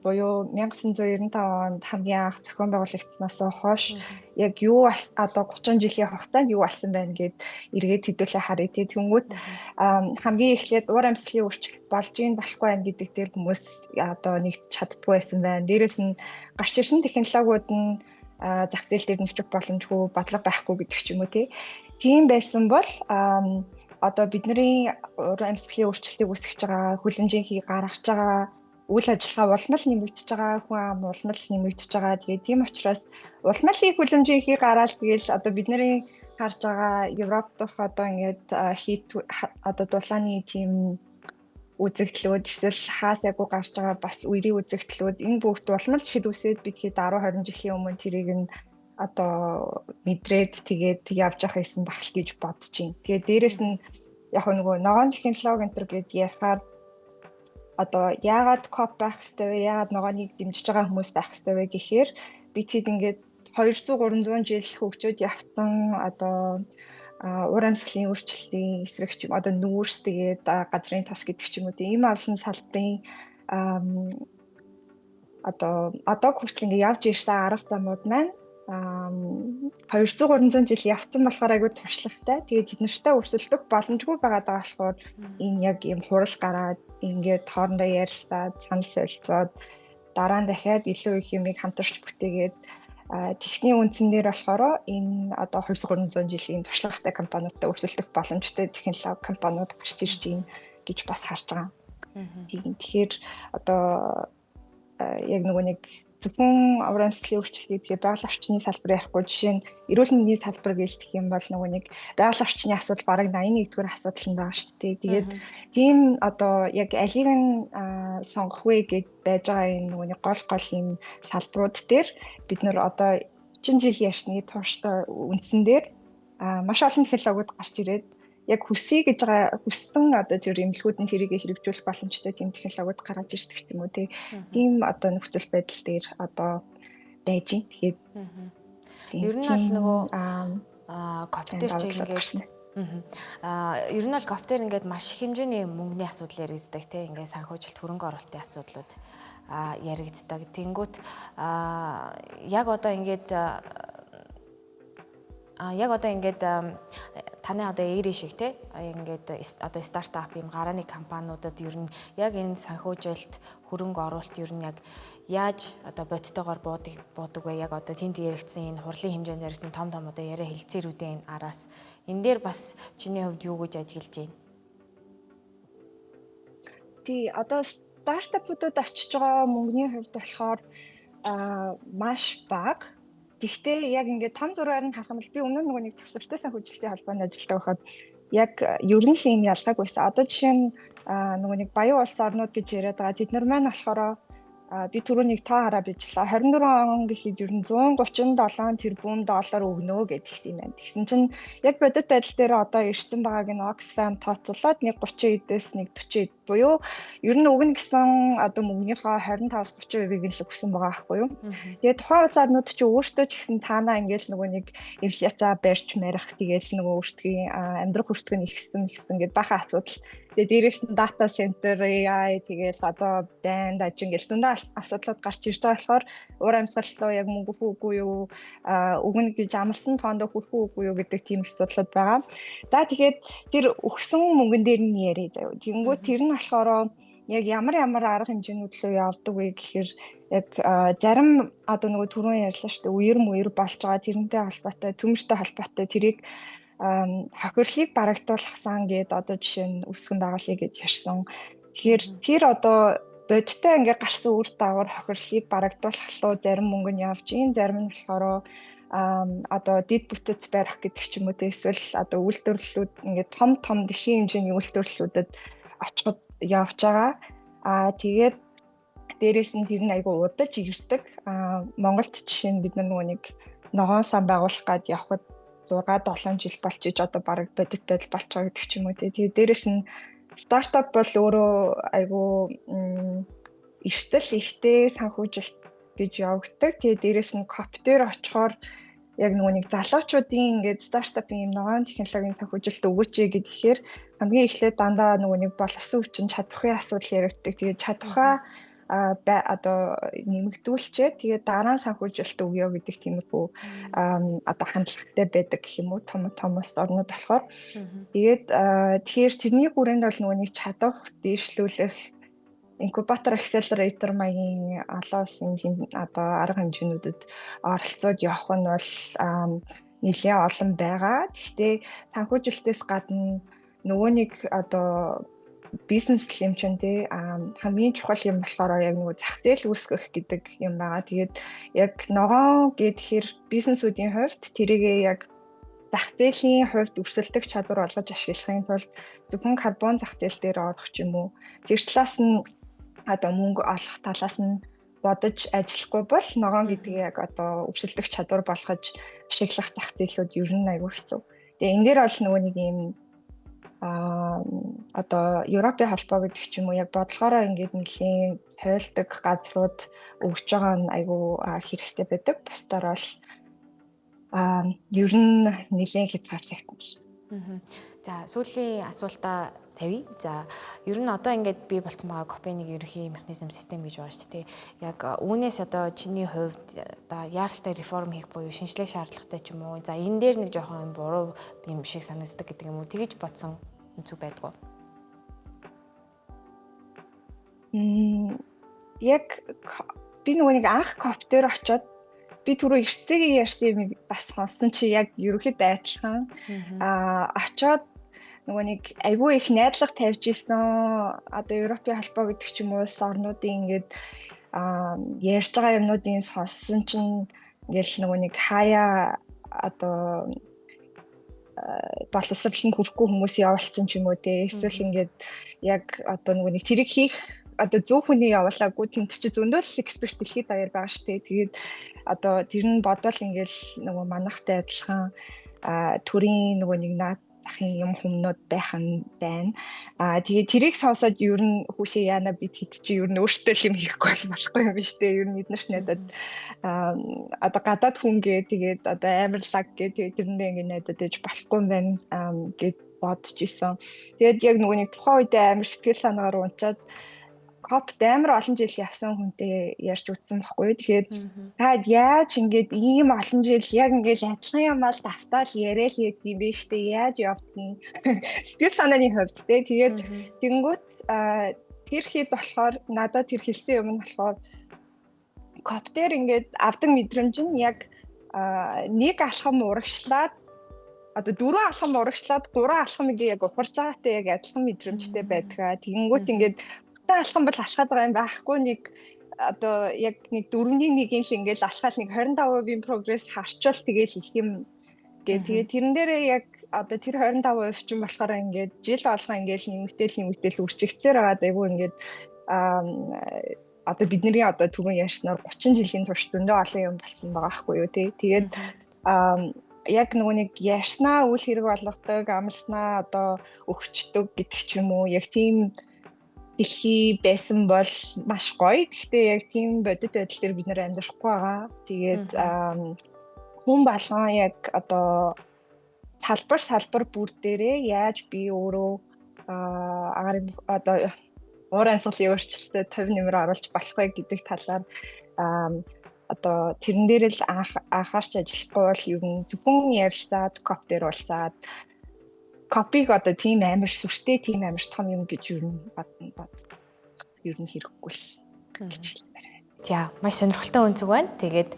Speaker 4: буюу 1995 онд хамгийн анх зохион байгуулагдсанаас хойш яг юу одоо 30 жилийн хугацаанд юу болсон байна гэд эргээд хэдүүлээ харъя. Тэгэнгүүт хамгийн эхлээд уур амьсгалын өөрчлөлт болж ийн болохгүй байна гэдэг дээр хүмүүс одоо нэгдэж чаддгүй байсан байна. Дээрээс нь гарч ирсэн технологиуд нь зах зээл дээр нэвтрэх боломжгүй, бодлого байхгүй гэдэг ч юм уу, тий. Тийм байсан бол одоо бидний уур амьсгалын өөрчлөлтийг үүсгэж байгаа, хүлэмжийн хий гаргаж байгаа үйл ажиллагаа улмал нэмэгдэж байгаа, хүн ам улмал нэмэгдэж байгаа. Тэгээд тийм учраас улмал их хүлэмжийн хий гараал тэгэл одоо бидний харж байгаа Европ дахь одоо ингээд хийт одоо дулааны тийм үзэгдлүүд, эсвэл хаасайгүй гарч байгаа бас үерийн үзэгдлүүд, энэ бүгд улмал шид үсээд бид хэд 10 20 жилийн өмнө тэрийг нь одоо мэдрээд тэгээд явж явах байсан байх л гэж бодож байна. Тэгээд дээрэс нь яг нөгөө ногоон технологи энэ төр гэд ярихаар одоо яагаад COP байх хэвтэй вэ? Яагаад ногооныг дэмжиж байгаа хүмүүс байх хэвтэй вэ гэхээр бид хэд ингээд 200 300 жил хөгжөөд явтан одоо уур амьсгалын өөрчлөлтийн эсрэг ч юм, одоо нүүрс, тэгээд газрын тос гэдэг ч юм уу, ийм олон салбарын одоо хүртэл ингээ явж ирсэн арга замууд маань 200 300 жил явцсан болохоор айгүй туршлагатай. Тэгээд тэд нартай өрсөлдөх боломжгүй байгаа даа болохоор энэ яг ийм хурал гараад ингээд хоорондоо ярилцаад, санал солилцоод, дараа нь дахиад илүү их юмыг хамтарч бүтээгээд, тэгсний үндсэн дээр болохоор энэ одоо 200 300 жилийн туршлагатай компаниудтай өрсөлдөх боломжтой технологи компаниуд гарч ирж байна гэж бас харж байгаа. Тийм, тэгэхээр одоо яг нөгөө нэг зөвхөн уур амьсгалын өөрчлөлт гэдгээ байгаль орчны салбар ярихгүй, жишээ нь эрүүл мэндийн салбар гэж гэх юм бол нөгөө нэг байгаль орчны асуудал бараг 81-р асуудал нь байгаа шүү дээ. Тэгээд тийм одоо яг алийг нь сонгох вэ гэд байж байгаа энэ нөгөө нэг гол гол юм салбарууд дээр бид нар одоо 30 жил ярьсны турш үндсэн дээр маш олон технологиуд гарч ирээд яг хүсье гэж байгаа хүссэн одоо тэр эмнэлгүүд нь тэрийг хэрэгжүүлэх боломжтой тийм технологиуд гаргаж ирдэг ч юм уу, тийм одоо нөхцөл байдал дээр одоо байж байна. Тэгээд
Speaker 2: ер нь бол нөгөө COP дээр чи ингээд ер нь бол COP дээр ингээд маш их хэмжээний мөнгөний асуудал яригддаг, тийм, ингээд санхүүжилт, хөрөнгө оруулалтын асуудлууд яригддаг. Тэнгүүт яг одоо ингээд яг одоо ингээд таны одоо Эри шиг, те, ингээд одоо стартап юм гарааны компаниудад ер нь яг энэ санхүүжилт, хөрөнгө оруулалт ер нь яг яаж одоо бодтойгоор буудаг вэ? Яг одоо тэнд яригдсан энэ хурлын хэмжээнд яригдсан том том одоо яриа хэлцээрүүдийн араас энэ дээр бас чиний хувьд юу гэж ажиглаж байна?
Speaker 4: Тий, одоо стартапуудад очиж байгаа мөнгөний хувьд болохоор маш бага. Гэхдээ яг ингээд том зургаар нь харах юм бол би өмнө нь нөгөө нэг төвлөртэй санхүүжилтийн холбоонд ажилладаг байхад яг ер нь л ийм ялгааг байсан. Одоо жишээ нь нөгөө нэг баян улс орнууд гэж яриад байгаа. Тэд нар маань болохоор би түрүү нэг тоо хараа бичлээ. 24 он гэхэд ер нь 137 тэрбум доллар өгнө гэдэг юм байна. Тэгсэн чинь яг бодит байдал дээр одоо эртэн байгааг нь Oxfam тооцоолоод 1.30-ээс 1.40 буюу ер нь өгнө гэсэн одоо мөнгөнийхөө 25-аас 30%-ийг нь л өгсөн байгаа байхгүй юу. Тэгээд тухайн улс орнууд чи өөртөө ч гэсэн таанаа ингээл нөгөө нэг инфляцаа барьж марих, тэгээл нөгөө өөртгийн амьдрах хүртэг нь ихсэн ихсэн гэдээ бахан асуудал. Тэгээ дээрээс нь data center, AI, тэгээл одоо дайн дажин гэл зөндөө асуудлууд гарч ирж байгаа болохоор уур амьсгал руу яг мөнгө өгөх үгүй юу, өгнө гэж амласан тоондоо хүрэх үгүй юу гэдэг тийм асуудлууд байгаа. За, тэгээд тэр өгсөн мөнгөн дээр нь яриа заяа. Тэгэнгүүт тэр нь болохоор яг ямар ямар арга хэмжээнүүд рүү явдаг вэ гэхээр яг зарим одоо нөгөө түрүүн ярьлаа шүү дээ, үер мүер болж байгаа, тэрнтэй холбоотой, төмөртэй холбоотой тэрийг хохирлыг барагдуулах сан гээд одоо жишээ нь үүсгэн байгуулъя гэж ярьсан. Тэгэхээр тэр одоо бодиттой ингээ гарсан үр дагавар хохирлыг барагдуулах руу зарим мөнгө нь явж ийн, зарим нь болохоор одоо дид бүтэц барих гэдэг ч юм уу, эсвэл одоо үйлдвэрлэлүүд, ингээд том том дэлхийн хэмжээний үйлдвэрлэлүүдэд очиход явж байгаа. Аа, тэгээд дээрээс нь тэр нь айгүй удаж ирдэг. Аа, Монголд жишээ нь бид нар нөгөө нэг ногоон сан байгуулах гад явхад 6 7 жил болж иж одоо бараг бодит байдал болчих гэдэг ч юм уу. Тэгээд дээрээс нь стартап бол өөрөө айгүй эрсдэл ихтэй санхүүжилт гэж явагддаг. Тэгээд дээрээс нь COP дээр очихоор яг нөгөө нэг залуучуудын ингээд стартапын юм ногоон технологийн санхүүжилт өгөөч гэхээр хамгийн эхлээд дандаа нөгөө нэг боловсон хүчин чадварын асуудал яригддаг. Тэгээд чадвараа одоо нэмэгдүүлчээ, тэгээд дараа нь санхүүжилт өгөө гэдэг тиймэрхүү одоо хандлагатай байдаг гэх юм уу, том том улс орнууд болохоор. Тэгээд тэгэхээр тэрний хүрээнд бол нөгөө нэг чадвар дээшлүүлэх инкубатор, accelerator маягийн олон улсын тийм одоо арга хэмжээнүүдэд оролцоод явах нь бол нэлээд олон байгаа. Гэхдээ санхүүжилтээс гадна нөгөө нэг одоо бизнес юм чинь тий хамгийн чухал юм болохоор яг нөгөө зах зээл үүсгэх гэдэг юм байгаа. Тэгээд яг ногоон гэхээр бизнесүүдийн хувьд тэрийгээ яг зах зээлийн хувьд өрсөлдөх чадвар олгож ашиглахын тулд зөвхөн карбон зах зээл дээр орох ч юм уу, тэр талаас нь одоо мөнгө олох талаас нь бодож ажиллахгүй бол ногоон гэдгийг яг одоо өрсөлдөх чадвар болгож ашиглах зах зээлүүд ер нь айгүй хэцүү. Тэгээ энэ дээр бол нөгөө нэг юм одоо Европын холбоо гэдэг ч юм уу, яг бодлогоороо ингээд нэлийн тойлдог газрууд өгж байгаа нь айгүй хэрэгтэй байдаг. Бусдаар бол ер нь нэлийн хязгаарлагдсан.
Speaker 2: За, сүүлийн асуултаа тавья. За, ер нь одоо ингээд бий болцсон байгаа COP-ын ерөнхий механизм, систем гэж байгаа шүү дээ. Яг үүнээс одоо чиний хувьд одоо яаралтай реформ хийх буюу шинэчлэх шаардлагатай ч юм уу. За, энэ дээр нэг жоохон юм буруу юм шиг санагддаг гэдэг юм уу. Тэгэж бодсон өнцөг байдгүй.
Speaker 4: Яг би нөгөө нэг анх COP дээр очиод би түрүү эрцээгийн ярьсан юм бас сонсон чи яг ерөнхийдөө адилхан. Очоод нөгөө нэг айгүй их найдлага тавьж исэн, одоо Европын холбоо гэдэг ч юм уу, улс орнуудын ингээд ярьж байгаа юмнуудын сонссон чинь ингээл нөгөө нэг хаяа одоо боловсрол нь хүрэхгүй хүмүүс явуулсан ч юм уу те, эсвэл ингээд яг одоо нөгөө нэг тэрийг хийх одоо зөв хүний явуулаагүй, тэнд чи зөндөө л эксперт дэлхийд даяар байгаа шүү дээ. Тэгээд одоо тэр нь бодвол ингээл нөгөө манахтай адилхан төрийн нөгөө нэг наад захын юм хүмүүнүүд байх нь байна. Тэгээд тэрийг сонсоод ер нь хүүшээ яана, бид хэд чи ер нь өөртөө л юм хийхгүй бол болохгүй юм биш үү? Ер нь бид нарт надад одоо гадаад хүн гээ, тэгээд одоо амар лаг гээ, тэгээд тэрэндээ ингэ найдаад ээж болохгүй юм байна гэд бодож исэн. Тэгээд яг нөгөө нэг тухайн үедээ амар сэтгэл санаагаар унчаад COP-д амар олон жил явсан хүнтэй ярьж үзсэн байхгүй юу. Тэгэхээр та яаж ингээд ийм олон жил яг ингээд адилхан юмал давтаал яриа л яд юм бэ штэ, яаж явдгийг, сэтгэл санааны хувьд те. Тэгээд тэгэнгүүт Тэр хэд болохоор надад тэр хэлсэн юм нь болохоор COP дээр ингээд авдаг мэдрэмж нь яг нэг алхам урагшлаад, одоо дөрвөн алхам урагшлаад, гурван алхам ингээ яг ухарч байгаатай яг адилхан мэдрэмжтэй байдгаа. Тэгэнгүүт ингээд бүтэн алхам бол алхаад байгаа юм байхгүй, нэг одоо яг нэг дөрөвний нэгийн л ингээл алхаал нэг 25% progress харчвал тэгэл их юм гэ. Тэгээ тэрэн дээрээ яг одоо тэр 25% чинь болохоор ингээд жил болгон ингээл нэмэгдээл нэмэгдээл үржигдсээр байгаа. Айгу ингээд одоо бидний одоо түрүүн ярьснаар 30 жилийн турш дөндөө олон юм болсон байгаа байхгүй юу, тий. Тэгээд яг нөгөө нэг ярьснаа үйл хэрэг болгодог, амласнаа одоо өгчдөг гэдэг ч юм уу. Яг тийм дэлхий байсан бол маш гоё. Гэхдээ яг тийм бодит байдал дээр бид нэр амьдрахгүй байгаа. Тэгээд хүн болгон яг одоо салбар салбар бүр дээрээ яаж би өөрөө агаарын одоо уур амьсгалын өөрчлөлтөд 50 нэмэр оруулж болох вэ гэдэг талаар одоо тэрэн дээр л анхаарч ажиллахгүй бол ер нь зөвхөн ярилцаад, COP дээр уулзаад, COP-ыг одоо тийм амар сүртэй, тийм амар том юм гэж ер нь бод ер нь хэрэггүй л гэж хэлмээр байна.
Speaker 2: За, маш сонирхолтой өнцөг байна. Тэгээд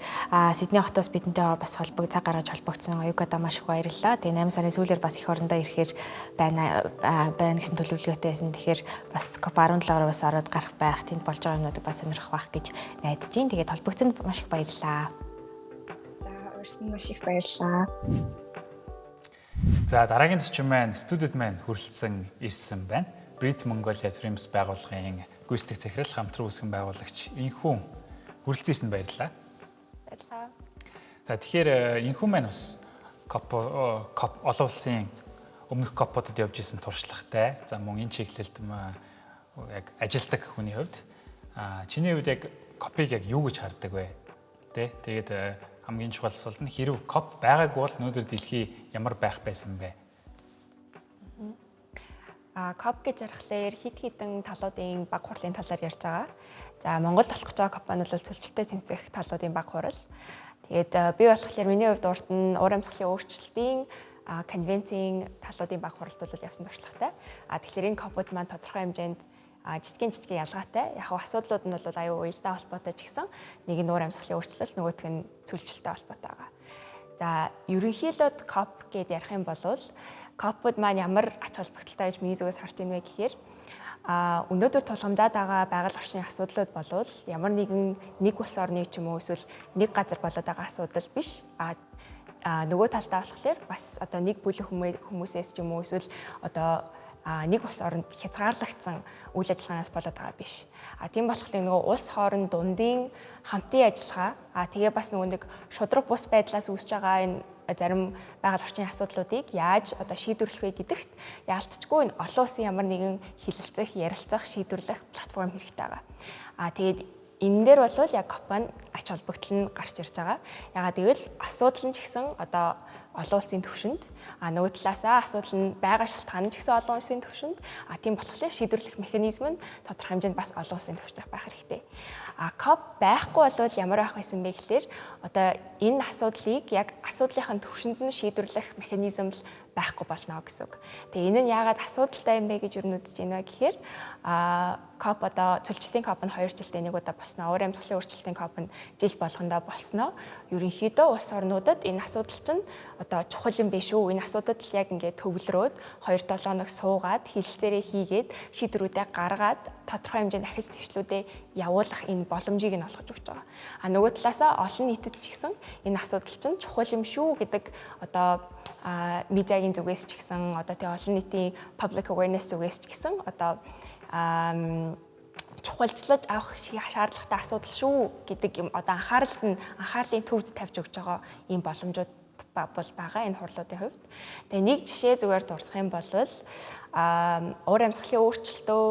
Speaker 2: Сидней хотоос бидэнтэй бас холбог цаг гаргаж холбогдсон Оюукада маш их баярлалаа. Тэгээд 8 сарын сүүлээр бас эх орондоо ирэхээр байна байна гэсэн төлөвлөгөөтэй байсан. Тэгэхээр бас COP17-оор бас ороод гарах байх. Тэнд болж байгаа юмнуудыг бас сонирхох байх гэж найдаж байна. Тэгээд холбогдсонд маш их баярлалаа.
Speaker 4: За, урьсан маш их баярлалаа.
Speaker 1: За, дараагийн зочин маань студид маань хүрэлцэн ирсэн байна. Брит Монголиа төрийн бас байгууллагын гүйцэтгэх захирал, хамтран үүсгэн байгуулагч Инхүүн хүрэлцэн ирсэнд баярлалаа.
Speaker 2: Баярлалаа.
Speaker 1: За, тэгэхээр Инхүүн маань бас COP COP олон улсын өмнөх COP-уудад явж исэн туршлагатай. За, мөн энэ чиглэлд яг ажилдаг хүний хувьд чиний хувьд яг COP-ыг яг юу гэж хардаг вэ? Тэ? Тэгээд хамгийн чухал асуулт нь хэрв COP байгаагүй бол өнөөдөр дэлхий ямар байх байсан бэ?
Speaker 3: COP гэж ярихлаар хэд хэдэн талуудын баг хурлын талаар ярьж байгаа. За, Монголд болох гэж байгаа COP маань бол цөлжилттэй тэмцэх талуудын баг хурал. Тэгээд би болохоор миний хувьд урд нь уур амьсгалын өөрчлөлтийн конвенцийн талуудын баг хуралд бол явсан туршлагатай. Тэгэхээр энэ COP-ууд маань тодорхой хэмжээнд жижигэн жижигэн ялгаатай. Яг хав асуудлууд нь бол аюу уялдаа холбоотой ч гэсэн нэг нь уур амьсгалын өөрчлөлт, нөгөөх нь цөлжилттэй холбоотой байгаа. За, ерөнхийдөө COP гэдээ ярих юм бол COP-ууд маань ямар ач холбогдолтой гэж миний зүгээс харж байна вэ гэхээр өнөөдөр тулгамдаад байгаа байгаль орчны асуудлууд болвол ямар нэгэн нэг улс орны ч юм уу эсвэл нэг газар болоод байгаа асуудал биш. Нөгөө талдаа болохоор бас одоо нэг бүлэг хүмүүсээс ч юм уу эсвэл одоо нэг улс оронд хязгаарлагдсан үйл ажиллагаанаас болоод байгаа биш. Тийм болохоор нөгөө улс хооронд дундын хамтын ажиллагаа, тэгээ бас нөгөө нэг шудраг бус байдлаас үүсэж байгаа энэ зарим байгаль орчны асуудлуудыг яаж одоо шийдвэрлэх вэ гэдэгт яалтчгүй энэ олон улсын ямар нэгэн хэлэлцэх, ярилцах, шийдвэрлэх платформ хэрэгтэй байгаа. Тэгээд энэ дээр бол яг COP маань ач холбогдол нь гарч ирж байгаа. Ягаад гэвэл асуудал нь ч гэсэн одоо олон улсын төвшөнд, нөгөө талаасаа асуудал нь байгаа шалтгаан нь ч гэсэн олон улсын төвшөнд, тийм болохоор шийдвэрлэх механизм нь тодорхой хэмжээнд бас олон улсын төвшөнд байх хэрэгтэй. COP байхгүй бол ямар байх байсан бэ гэхээр одоо энэ асуудлыг яг асуудлынхаа төвшөнд нь шийдвэрлэх механизм л байхгүй болно гэсэн үг. Тэгээ энэ нь яагаад асуудалтай юм бэ гэж юу нүдэж байна вэ гэхээр COP одоо цөлжилтийн COP нь 2 жилдээ нэг удаа болсноо, уур амьсгалын өөрчлөлтийн COP нь жил болгондоо болсноо. Ерөнхийдөө улс орнуудад энэ асуудал чинь одоо чухал юм биш үү? Энэ асуудал яг ингээд төвлөрөөд 2-7 хоног суугаад хэлэлцээрээ хийгээд шийдвэрүүдээ гаргаад тодорхой хэмжээнд ахиц дэвшлүүдээ явуулах энэ боломжийг нь олгож өгч байгаа. Нөгөө талаасаа олон нийтэд ч гэсэн энэ асуудал чинь чухал юм шүү гэдэг одоо медиагийн зүгээс ч гэсэн, одоо тэгээ олон нийтийн public awareness зүгээс ч гэсэн одоо чухалчлаж авах шаардлагатай асуудал шүү гэдэг юм одоо анхааралд нь анхаарлын төвд тавьж өгч байгаа ийм боломжууд бол байгаа энэ хурлуудын хувьд. Тэгээ нэг жишээ зүгээр дурдах юм бол уур амьсгалын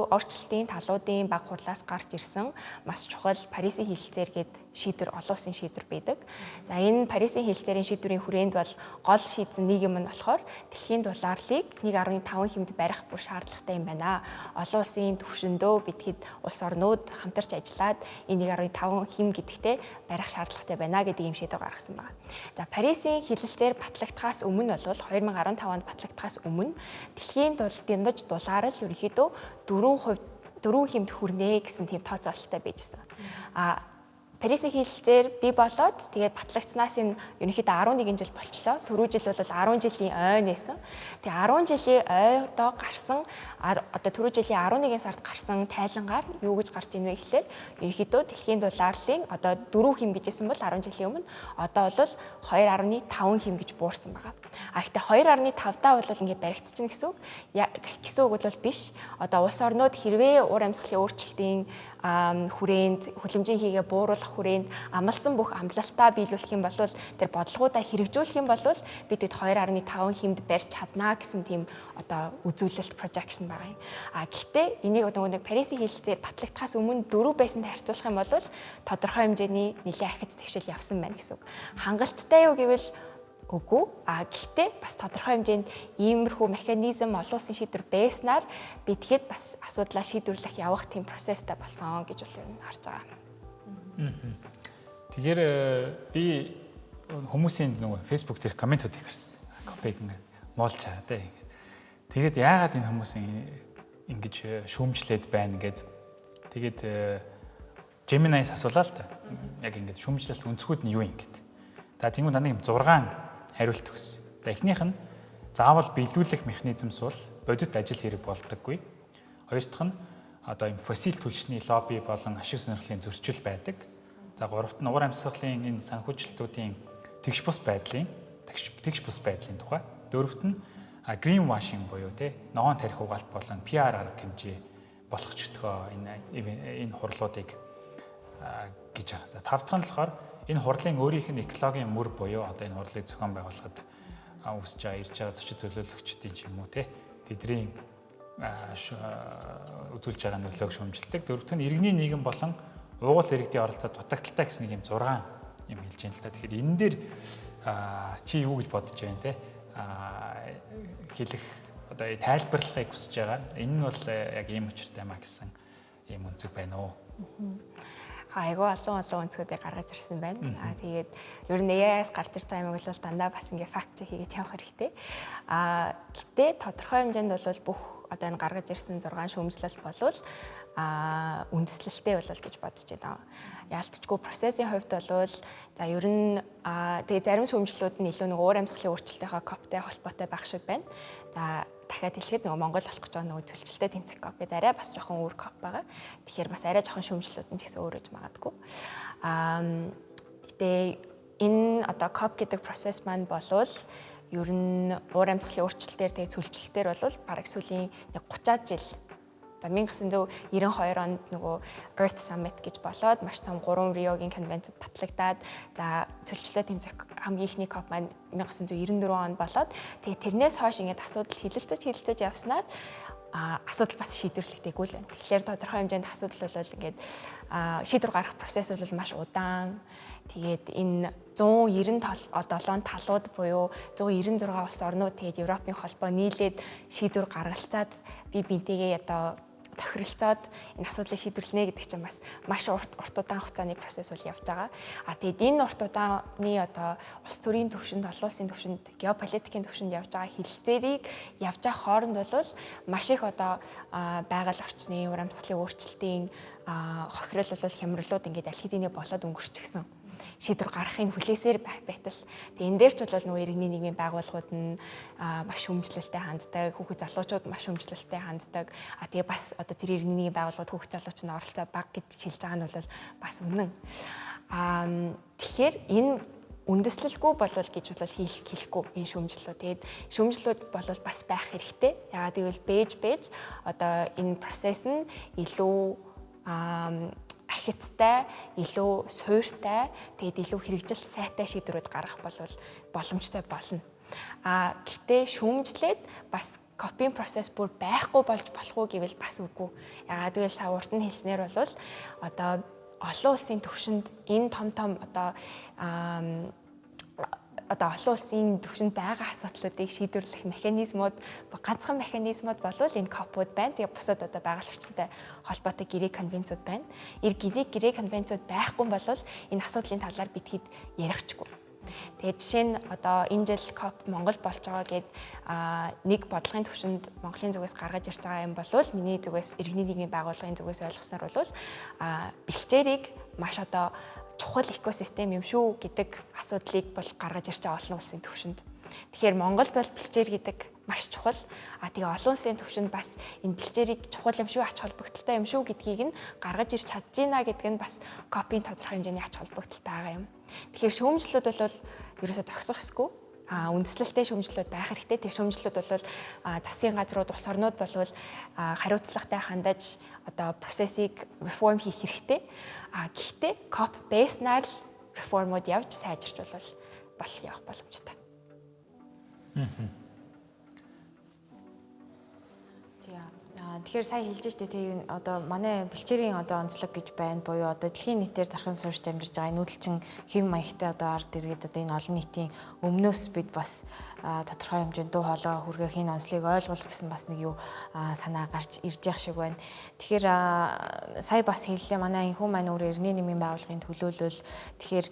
Speaker 3: өөрчлөлтийн талуудын баг хурлаас гарч ирсэн маш чухал Парисын хэлэлцээр гээд шийдвэр, олон улсын шийдвэр байдаг. За, энэ Парисын хэлэлцээрийн шийдвэрийн хүрээнд бол гол шийдсэн нэг юм нь болохоор дэлхийн дулаарлыг 1.5 хэмд барих бүр шаардлагатай юм байна. Олон улсын түвшиндөө бид хэд улс орнууд хамтарч ажиллаад энэ 1.5 хэм гэдэгтээ барих шаардлагатай байна гэдэг юм шийдвэр гаргасан байна. За, Парисын хэлэлцээр батлагдахаас өмнө бол 2015 онд батлагдахаас өмнө дэлхийн дундаж дулаарл ерөнхийдөө 4% 4 хэмт хүрнэ гэсэн тийм тооцоололтой байжсэн. А Парисын хэлэлцээр бий болоод тэгээд батлагдсанаас энэ ерөнхийдөө 11 жил болчлоо. Түрүү жил бол 10 жилийн ойн байсан. Тэгээ 10 жилийн ойдоо гарсан, одоо түрүү жилийн 11 сард гарсан тайлангаар юу гэж гарч ийн вэ гэхлээр ерөнхийдөө дэлхийн долларын одоо 4 хэм гэжсэн бол 10 жилийн өмнө одоо бол 2.5 хэм гэж буурсан байгаа. А гэхдээ 2.5 таа бол ингээд баригдчихна гэсэн үг. Гэсэн үг бол биш. Одоо улс орнууд хэрвээ уур амьсгалын өөрчлөлтийн хүрээнд, хүлэмжийн хийгээ бууруулах хүрээнд амласан бүх амлалтаа биелүүлэх юм бол, тэр бодлогоудаа хэрэгжүүлэх юм бол бид 2.5 хэмд барьж чаднаа гэсэн тийм одоо үзүүлэлт, projection байгаа юм. А гэхдээ энийг нөгөө нэг Парисын хэлэлцээр батлагдахаас өмнө 4 байсантай харьцуулах юм бол тодорхой хэмжээний нэлээд ахиц дэвшил явсан байна гэсэн үг. Хангалттай юу гэвэл үгүй. А гэхдээ бас тодорхой хэмжээнд иймэрхүү механизм, олон улсын шийдвэр байснаар бид хэд бас асуудлаа шийдвэрлэх явах тийм процесстай болсон гэж бол ер нь харж байгаа.
Speaker 1: Тэгэхээр би хүмүүсийн нөгөө Facebook дээр comment уудыг харсан. COP ыг ингээд муулж байгаа те. Тэгээд яагаад энэ хүмүүс ингэж шүүмжлээд байна гэж. Тэгээд Gemini-с асуулаа л та. Яг ингээд шүүмжлэлт өнцгүүд нь юу юм гэд. За, тэгвэл надад юм 6 хариулт өгсөн. За, эхнийх нь заавал биелүүлэх механизм сул бодит ажил хэрэг болдоггүй. Хоёр дахь нь одоо юм фосил түлшний лобби болон ашиг сонирхлын зөрчил байдаг. За, гуравт нь уур амьсгалын энэ санхүүжилтүүдийн тэгш бус байдлын тухай. Дөрөвт нь green washing буюу те ногоон тархи угаалт болон PR арга хэмжээ болгочдгоо энэ хурлуудыг гэж байгаа. За, тав дахь нь болохоор энэ хурлын өөрийнх нь экологийн мөр буюу одоо энэ хурлыг зохион байгуулахад үүсэж байгаа, ирж байгаа зочид төлөөлөгчдийн ч юм уу те тэдний үзүүлж байгаа нөлөөг шүүмжилдэг. Дөрөвдөх нь иргэний нийгэм болон уугуул иргэдийн оролцоо дутагдалтай гэсэн нэг юм 6 юм хэлж байна л та. Тэгэхээр энэ дээр чи юу гэж бодож байна те хэлэх, одоо тайлбарлахыг хүсэж байгаа. Энэ нь бол яг ийм учиртай маа гэсэн ийм өнцөг байна уу?
Speaker 3: Айгүй олон олон өнцгүүдийг гаргаж ирсэн байна. Аа, тэгээд ер нь AI-аас гарч ирж байгаа юм бол дандаа бас ингээ fact check хийгээд явах хэрэгтэй. Аа, гэтээ тодорхой хэмжээнд бол бүх одоо энэ гаргаж ирсэн 6 шүүмжлэл болвол үндэслэлтэй болол гэж бодож байна. Яалтчгүй процессын хувьд болвол за ер нь тэгээ зарим шүүмжлүүд нь илүү нэг уур амьсгалын өөрчлөлтийнхөө COP тэй холбоотой байх шиг байна. За, дахиад хэлэхэд нөгөө Монгол болох гэж байгаа нөгөө цөлчлөлтэй тэмцэх COP гэдэг арай бас жоохон өөр COP байгаа. Тэгэхээр бас арай жоохон шүүмжлүүд нь ч гэсэн өөр гэж магадгүй. Гэтэ энэ одоо COP гэдэг процесс маань болвол ер нь уур амьсгалын өөрчлөлтөөр, тэгээ цөлчлөлтөөр бол бараг сүүлийн нэг 30-аад жил. За, 1992 онд нөгөө Earth Summit гэж болоод маш том 3 Риогийн конвенцид батлагдаад, за, цөлчлөлөө тэмцэх хамгийн эхний COP маань 1994 онд болоод, тэгээ тэрнээс хойш ингээд асуудал хилэлцэж хилэлцэж явснаар асуудал бас шийдвэрлэгдээгүй л байна. Тэгэхээр тодорхой хэмжээнд асуудал бол ингээд шийдвэр гаргах процесс бол маш удаан. Тэгээд энэ 197 талууд буюу 196 улс орнууд, тэгээд Европын холбоо нийлээд шийдвэр гаргалцаад, би бинтэйгээ одоо тохиролцоод энэ асуудлыг шийдвэрлэнэ гэдэг чинь бас маш урт урт удаан хугацааны процесс бол явж байгаа. А тэгээд энэ урт удааны одоо улс төрийн төвшөнд, олон улсын төвшөнд, геополитикийн төвшөнд явж байгаа хэлэлцээрийг явж байгаа хооронд бол маш их одоо байгаль орчны, уур амьсгалын өөрчлөлтийн хохирол бол хямралууд ингээд аль хэдийнэ болоод өнгөрчихсөн, шийдвэр гаргахыг хүлээсээр байтал. Тэгээ энэ дээр ч бол нөгөө иргэний нийгмийн байгууллагууд нь маш шүүмжлэлтэй ханддаг, хүүхэд залуучууд маш шүүмжлэлтэй ханддаг. А тэгээ бас одоо тэр иргэний нийгмийн байгууллагууд, хүүхэд залуучууд оролцоо бага гэж хэлж байгаа нь бол бас үнэн. Тэгэхээр энэ үндэслэлгүй болвол гэж бол хэлэхгүй энэ шүүмжлэлүүд. Тэгээд шүүмжлэлүүд бол бас байх хэрэгтэй. Яагаад гэвэл бэж бэж одоо энэ процесс нь илүү ахицтай, илүү суйртай, тэгээд илүү хэрэгжил сайтай шийдвэрүүд гаргах бол боломжтой болно. А гэтээ шүүмжлээд бас COP ын процесс бүр байхгүй болж болох уу гэвэл бас үгүй. Яагаад гэвэл сая урд нь хэлснээр бол одоо олон улсын төвшөнд энэ том том одоо олон улсын төвшөнд байгаа асуудлуудыг шийдвэрлэх механизмууд, ганцхан механизмууд болвол энэ COP ууд байна. Тэгээ бусад одоо байгаль орчинтой холбоотой гэрээ конвенцүүд байна. Гэрээ конвенцүүд байхгүй болвол энэ асуудлын талаар бид хэд яриахчгүй. Тэгээд жишээ нь одоо энэ жил COP Монгол болж байгаа гэд нэг бодлогын төвшөнд Монголын зүгээс гаргаж ирж байгаа юм болвол миний зүгээс, иргэний нийгмийн байгууллагын зүгээс ойлгосноор бол бэлчээрийг маш одоо чухал экосистем юм шүү гэдэг асуудлыг бол гаргаж ирж байгаа олон улсын төвшөнд. Тэгэхээр Монголд бол бэлчээр гэдэг маш чухал. Тэгээ олон улсын төвшөнд бас энэ бэлчээрийг чухал юм шүү, ач холбогдолтой юм шүү гэдгийг нь гаргаж ирч чадж гинэ гэдэг нь бас COP-ийн тодорхой хэмжээний ач холбогдол байгаа юм. Тэгэхээр шүүмжлүүд бол ерөөсөө зогсох ёсгүй. Үндэслэлтэй шүүмжлүүд байх хэрэгтэй. Тэр шүүмжлүүд бол засгийн газрууд, улс орнууд болвол хариуцлагатай хандаж одоо процессыг реформ хийх хэрэгтэй. Гэхдээ COP байснаар л реформуд явж сайжирч бол явах боломжтой.
Speaker 2: Тэгэхээр сая хэлж штэ тий, одоо манай бэлчээрийн одоо онцлог гэж байна буюу одоо дэлхийн нийтээр тархан суурьт амьдарч байгаа нүүдэлчин хэв маягтай одоо ард иргэд одоо энэ олон нийтийн өмнөөс бид бас тодорхой хэмжээнд дуу хоолойгоо хүргэх, энэ онцлогийг ойлгуулах гэсэн бас нэг юу санаа гарч ирж явах шиг байна. Тэгэхээр сая бас хэллээ, манай энэхүү маань өөр иргэний нийгмийн байгууллагын төлөөлөл. Тэгэхээр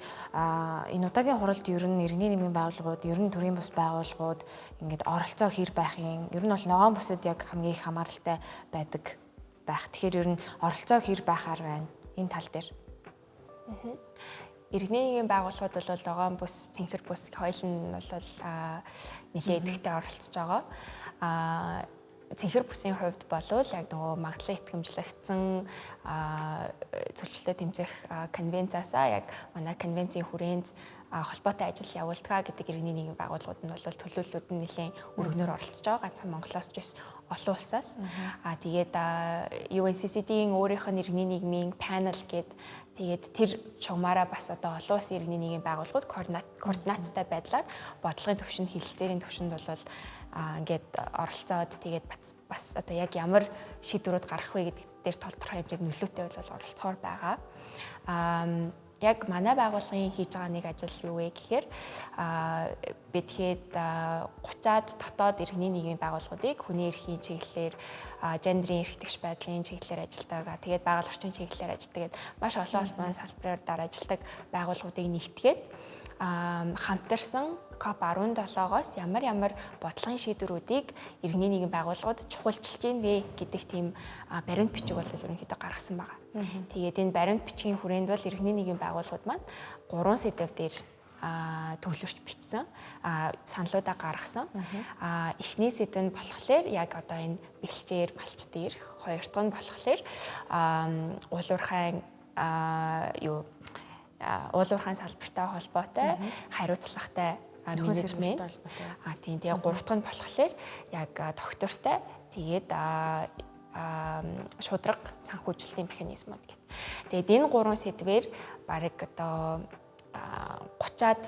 Speaker 2: энэ удаагийн хуралд ер нь иргэний нийгмийн байгууллагууд, ер нь төрийн бус байгууллагууд ингээд оролцоо хэр байх юм? Ер нь бол ногоон бүсэд яг хамгийн их хамааралтай байдаг байх. Тэгэхээр ер нь оролцоо хэр байхаар байна энэ тал дээр?
Speaker 3: Иргэний нийгмийн байгууллагууд бол ногоон бүс, цэнхэр бүс хоёул нь бол нэлээд идэвхтэй оролцож байгаа. Цэнхэр бүсийн хувьд болвол яг нөгөө магадлан итгэмжлэгдсэн цөлчлөлтөд тэмцэх конвенцаасаа яг манай конвенцийн хүрээнд холбоотой ажил явуулдаг гэдэг иргэний нийгмийн байгууллагууд нь бол төлөөллүүд нь нэлээд өргөнөөр оролцож байгаа. Ганцхан Монголоос ч биш, олон улсаас. Тэгээд UNCCD-ийн өөрийнх нь иргэний нийгмийн панел гээд тэгээд тэр чугмаараа бас одоо олон улсын иргэний нийгмийн байгууллагууд координацтай байдлаар бодлогын түвшинд, хэлэлцээрийн түвшинд бол ингээд оролцоод тэгээд бас одоо яг ямар шийдвэрүүд гаргах вэ гэдэг дээр тодорхой хэмжээнд нөлөөтэй бол оролцохоор байгаа. Яг манай байгууллагын хийж байгаа нэг ажил юу вэ гэхээр бид хэд 30-аад дотоод иргэний нийгмийн байгууллагуудыг хүний эрхийн чиглэлээр, гендрийн эрх тэгш байдлын чиглэлээр ажилладаг, тэгээд байгаль орчин чиглэлээр ажилладаг гэд маш олон улмын салбараар дараа ажилладаг байгууллагуудыг нэгтгээд хамтарсан COP17-оос ямар ямар бодлогын шийдвэрүүдийг иргэний нийгмийн байгууллагууд чухалчилж гин вэ гэдэг тийм баримт бичиг бол ерөнхийдөө гаргасан байгаа. Тэгээд энэ баримт бичгийн хүрээнд бол иргэний нийгмийн байгууллагууд маань 3 сэдэв дээр төвлөрч бичсэн, саналуудаа гаргасан. Эхний сэдэв нь болохоор яг одоо энэ бэлчээр балч дээр, хоёр дахь нь болохоор уулуурхайн юу уулуурхайн салбартай холбоотой хариуцлагатай менежмент. Тийм, тэгээ гурав дахь нь болохоор яг доктортай, тэгээд шудраг санхүүжилтийн механизмууд гэх. Тэгээд энэ гурван сэдвээр бараг одоо 30-аад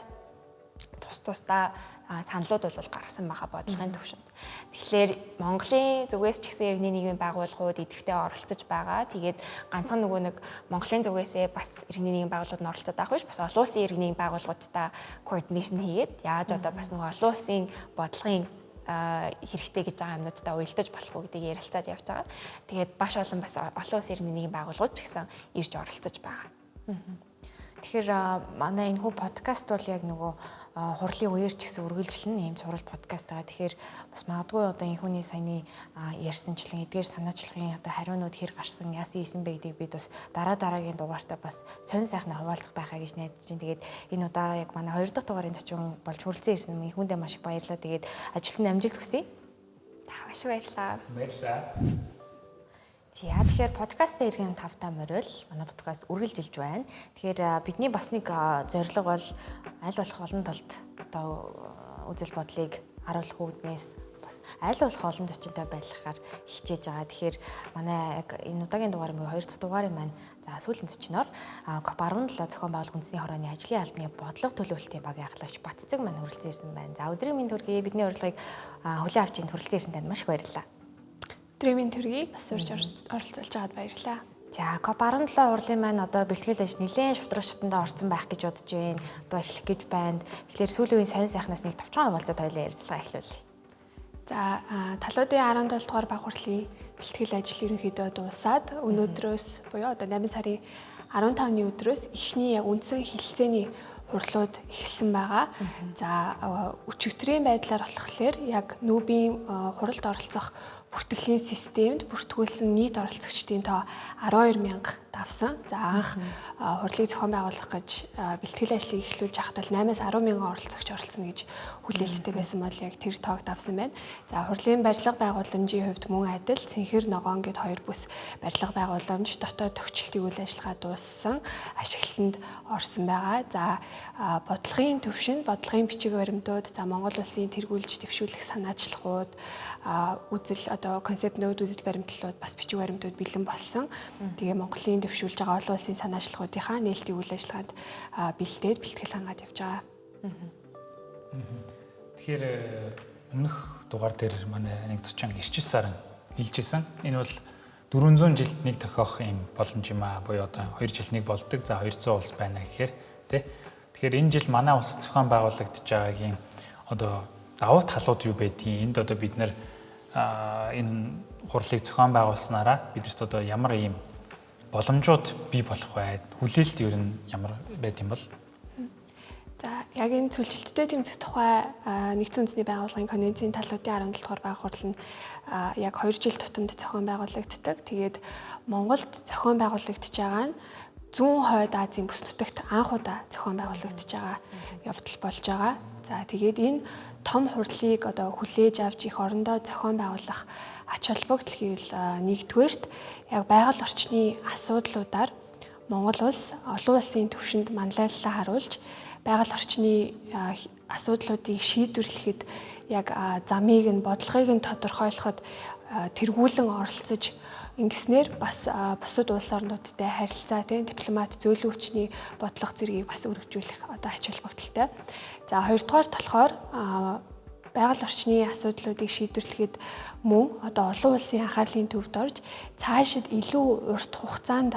Speaker 3: тус тусдаа саналууд бол гаргасан байгаа бодлогын төвшөнд. Тэгэхээр Монголын зүгээс ч гэсэн иргэний нийгмийн байгууллагууд идэвхтэй оролцож байгаа. Тэгээд ганцхан нөгөө нэг Монголын зүгээсээ бас иргэний нийгмийн байгууллагууд нь оролцоод байх биш, бас олон улсын иргэний нийгмийн байгууллагуудтай координашн хийгээд яаж одоо бас нөгөө олон улсын бодлогын хэрэгтэй гэж байгаа юмнуудтай уялдаж болох уу гэдгийг ярилцаад явж байгаа. Тэгээд баш олон бас олон улсын иргэний нийгмийн байгууллагууд ч гэсэн ирж оролцож байгаа.
Speaker 2: Тэгэхээр манай энэхүү подкаст бол яг нөгөө хурлын үеэр ч гэсэн үргэлжлэн ийм сурал подкаст байгаа. Тэгэхээр бас магадгүй одоо энэхүүний саяны ярьсанчлан эдгээр санаачлагын одоо хариунууд хэр гарсан, яасан ийсэн бэ гэдгийг бид бас дараа дараагийн дугаартаа бас сонин сайхнаа хуваалцах байхаа гэж найдаж байна. Тэгээд энэ удаа яг манай 2 дахь дугаарын зочин болж хүрэлцэн ирсэн энэхүүндээ маш их баярлалаа. Тэгээд ажилд нь амжилт хүсье.
Speaker 3: Маш баярлалаа.
Speaker 1: Баярлалаа.
Speaker 2: За тэгэхээр подкастын иргэн тавтай морил манай подкаст үргэлжилж байна. Тэгэхээр бидний бас нэг зорилго бол аль болох олон талд одоо үзэл бодлыг харуулах үүднээс бас аль болох олон зочинтой байлгахаар хичээж байгаа. Тэгэхээр манай яг энэ удаагийн дугаар нь 2 дахь дугаарын маань за сүүлийн зочноор COP17 зохион байгуулах үндэсний хорооны ажлын албаны бодлого төлөвлөлтийн багийн ахлагч Батцэг маань хүрэлцэн ирсэн байна. За өдрийн мэнд хүргэе. Бидний урилгыг хүлээн авч энэ хүрэлцэн ирсэн танд маш их баярлалаа.
Speaker 5: Өдрийн мэнд хүргэе. Бас урьж оролцуулж байгаад баярлалаа.
Speaker 2: За COP17 хурлын маань одоо бэлтгэл аж нэлээд шудраг шатандаа орсон байх гэж бодож байна. Одоо эхлэх гэж байна. Тэгэхээр сүүлийн үеийн сонь сайхнаас нэг товчхон хуваалцаад хоёлаа ярилцлага эхлүүлье.
Speaker 5: За талуудын 17 дугаар баг хурлын бэлтгэл ажил ерөнхийдөө дуусаад өнөөдрөөс буюу одоо 8 сарын 15-ны өдрөөс эхний яг үндсэн хэлэлцээний хурлууд эхэлсэн байгаа. За, өчигдрийн байдлаар болохоор яг нүүбийн хуралд оролцох бүртгэлийн системд бүртгүүлсэн нийт оролцогчдын тоо 12 мянга давсан. За, анх хурлыг зохион байгуулах гэж бэлтгэл ажлыг эхлүүлж байхад бол 8-аас 10 мянган оролцогч оролцоно гэж хүлээлттэй байсан бол яг тэр тоог давсан байна. За, хурлын барилга байгууламжийн хувьд мөн адил Цэнхэр, Ногоон гэд хоёр бүс барилга байгууламж, дотоод төгчлөлтийн үйл ажиллагаа дууссан, ашиглалтанд орсон байгаа. За, бодлогын төвшөнд бодлогын бичиг баримтууд, за Монгол улсын тэргүүлж дэвшүүлэх санаачлагууд, үзэл одоо концепт нүүд үзэл баримтлалууд бас бичиг баримтууд бэлэн болсон. Тэгээ Монголын дэвшүүлж байгаа олон улсын санаачлагуудынхаа нээлтийн үйл ажиллагаанд бэлдээд бэлтгэл хангаад явж байгаа.
Speaker 1: Тэгэхээр өмнөх дугаар дээр манай нэг зочин Ирчис саран хэлж исэн. Энэ бол 400 жилд нэг тохиох юм боломж юм аа. Буюу одоо 2 жил нэг болдог. За 200 улс байна гэхээр тий. Тэгэхээр энэ жил манай улс зохион байгуулагдаж байгаагийн одоо давуу талууд юу байдгийг, энд одоо бид нэр энэ хурлыг зохион байгуулснараа бидэрт одоо ямар ийм боломжууд бий болох вэ? Хүлээлт ер нь ямар байд юм бол?
Speaker 5: За, яг энэ цөлжилттэй тэмцэх тухай нэгдсэн үндэсний байгууллагын конвенцийн талуудын 17 дугаар бага хурал нь яг 2 жил тутамд зохион байгуулагддаг. Тэгээд Монголд зохион байгуулагдаж байгаа нь зүүн хойд Азийн бүс нутагт анх удаа зохион байгуулагдаж байгаа явдал болж байгаа. За, тэгээд энэ том хурлыг одоо хүлээж авч их орондоо зохион байгуулах ач холбогдол гэвэл нэгдүгээрт яг байгаль орчны асуудлуудаар Монгол улс олон улсын түвшинд манлайллаа харуулж байгаль орчны асуудлуудыг шийдвэрлэхэд яг замыг нь, бодлогыг нь тодорхойлоход тэргүүлэн оролцож ингэснээр бас бусад улс орнуудтай харилцаа, тийм дипломат, зөөлөн хүчний бодлого зэргийг бас өргөжүүлэх одоо ач холбогдолтой. За, хоёрдугаар болохоор байгаль орчны асуудлуудыг шийдвэрлэхэд мөн одоо олон улсын анхаарлын төвд орж цаашид илүү урт хугацаанд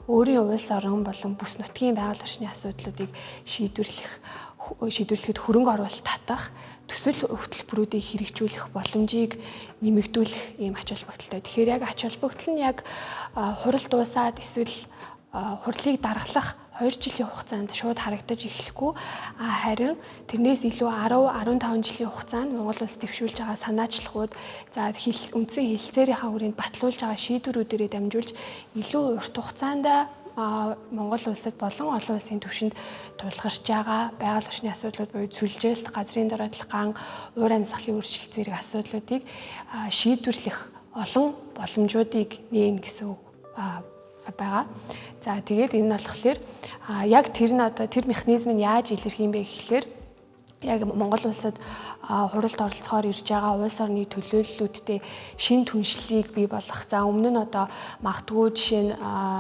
Speaker 5: өөрийн улс орон болон бүс нутгийн байгаль орчны асуудлуудыг шийдвэрлэхэд хөрөнгө оруулалт татах, төсөл хөтөлбөрүүдийг хэрэгжүүлэх боломжийг нэмэгдүүлэх ийм ач холбогдолтой. Тэгэхээр яг ач холбогдол нь яг хурал дуусаад эсвэл хурлыг даргалах 2 жилийн хугацаанд шууд харагдаж эхлэхгүй, харин тэрнээс илүү 10, 15 жилийн хугацаанд Монгол улс дэвшүүлж байгаа санаачлагууд, за үндсэн хэлцээрийнхаа хүрээнд батлуулж байгаа шийдвэрүүдээрээ дамжуулж илүү урт хугацаанд Монгол улсад болон олон улсын түвшинд тулгарч байгаа байгаль орчны асуудлууд буюу цөлжилт, газрын дараадлага, ган, уур амьсгалын өөрчлөлт зэрэг асуудлуудыг шийдвэрлэх олон боломжуудыг нээн гэсэн үг байгаа. За, тэгээд энэ нь болохоор яг тэр нь одоо тэр механизм нь яаж илэрх юм бэ гэхлээр яг Монгол улсад хуралд оролцохоор ирж байгаа улс орны төлөөллүүдтэй шин түншлэлийг бий болгох. За, өмнө нь одоо магадгүй жишээ нь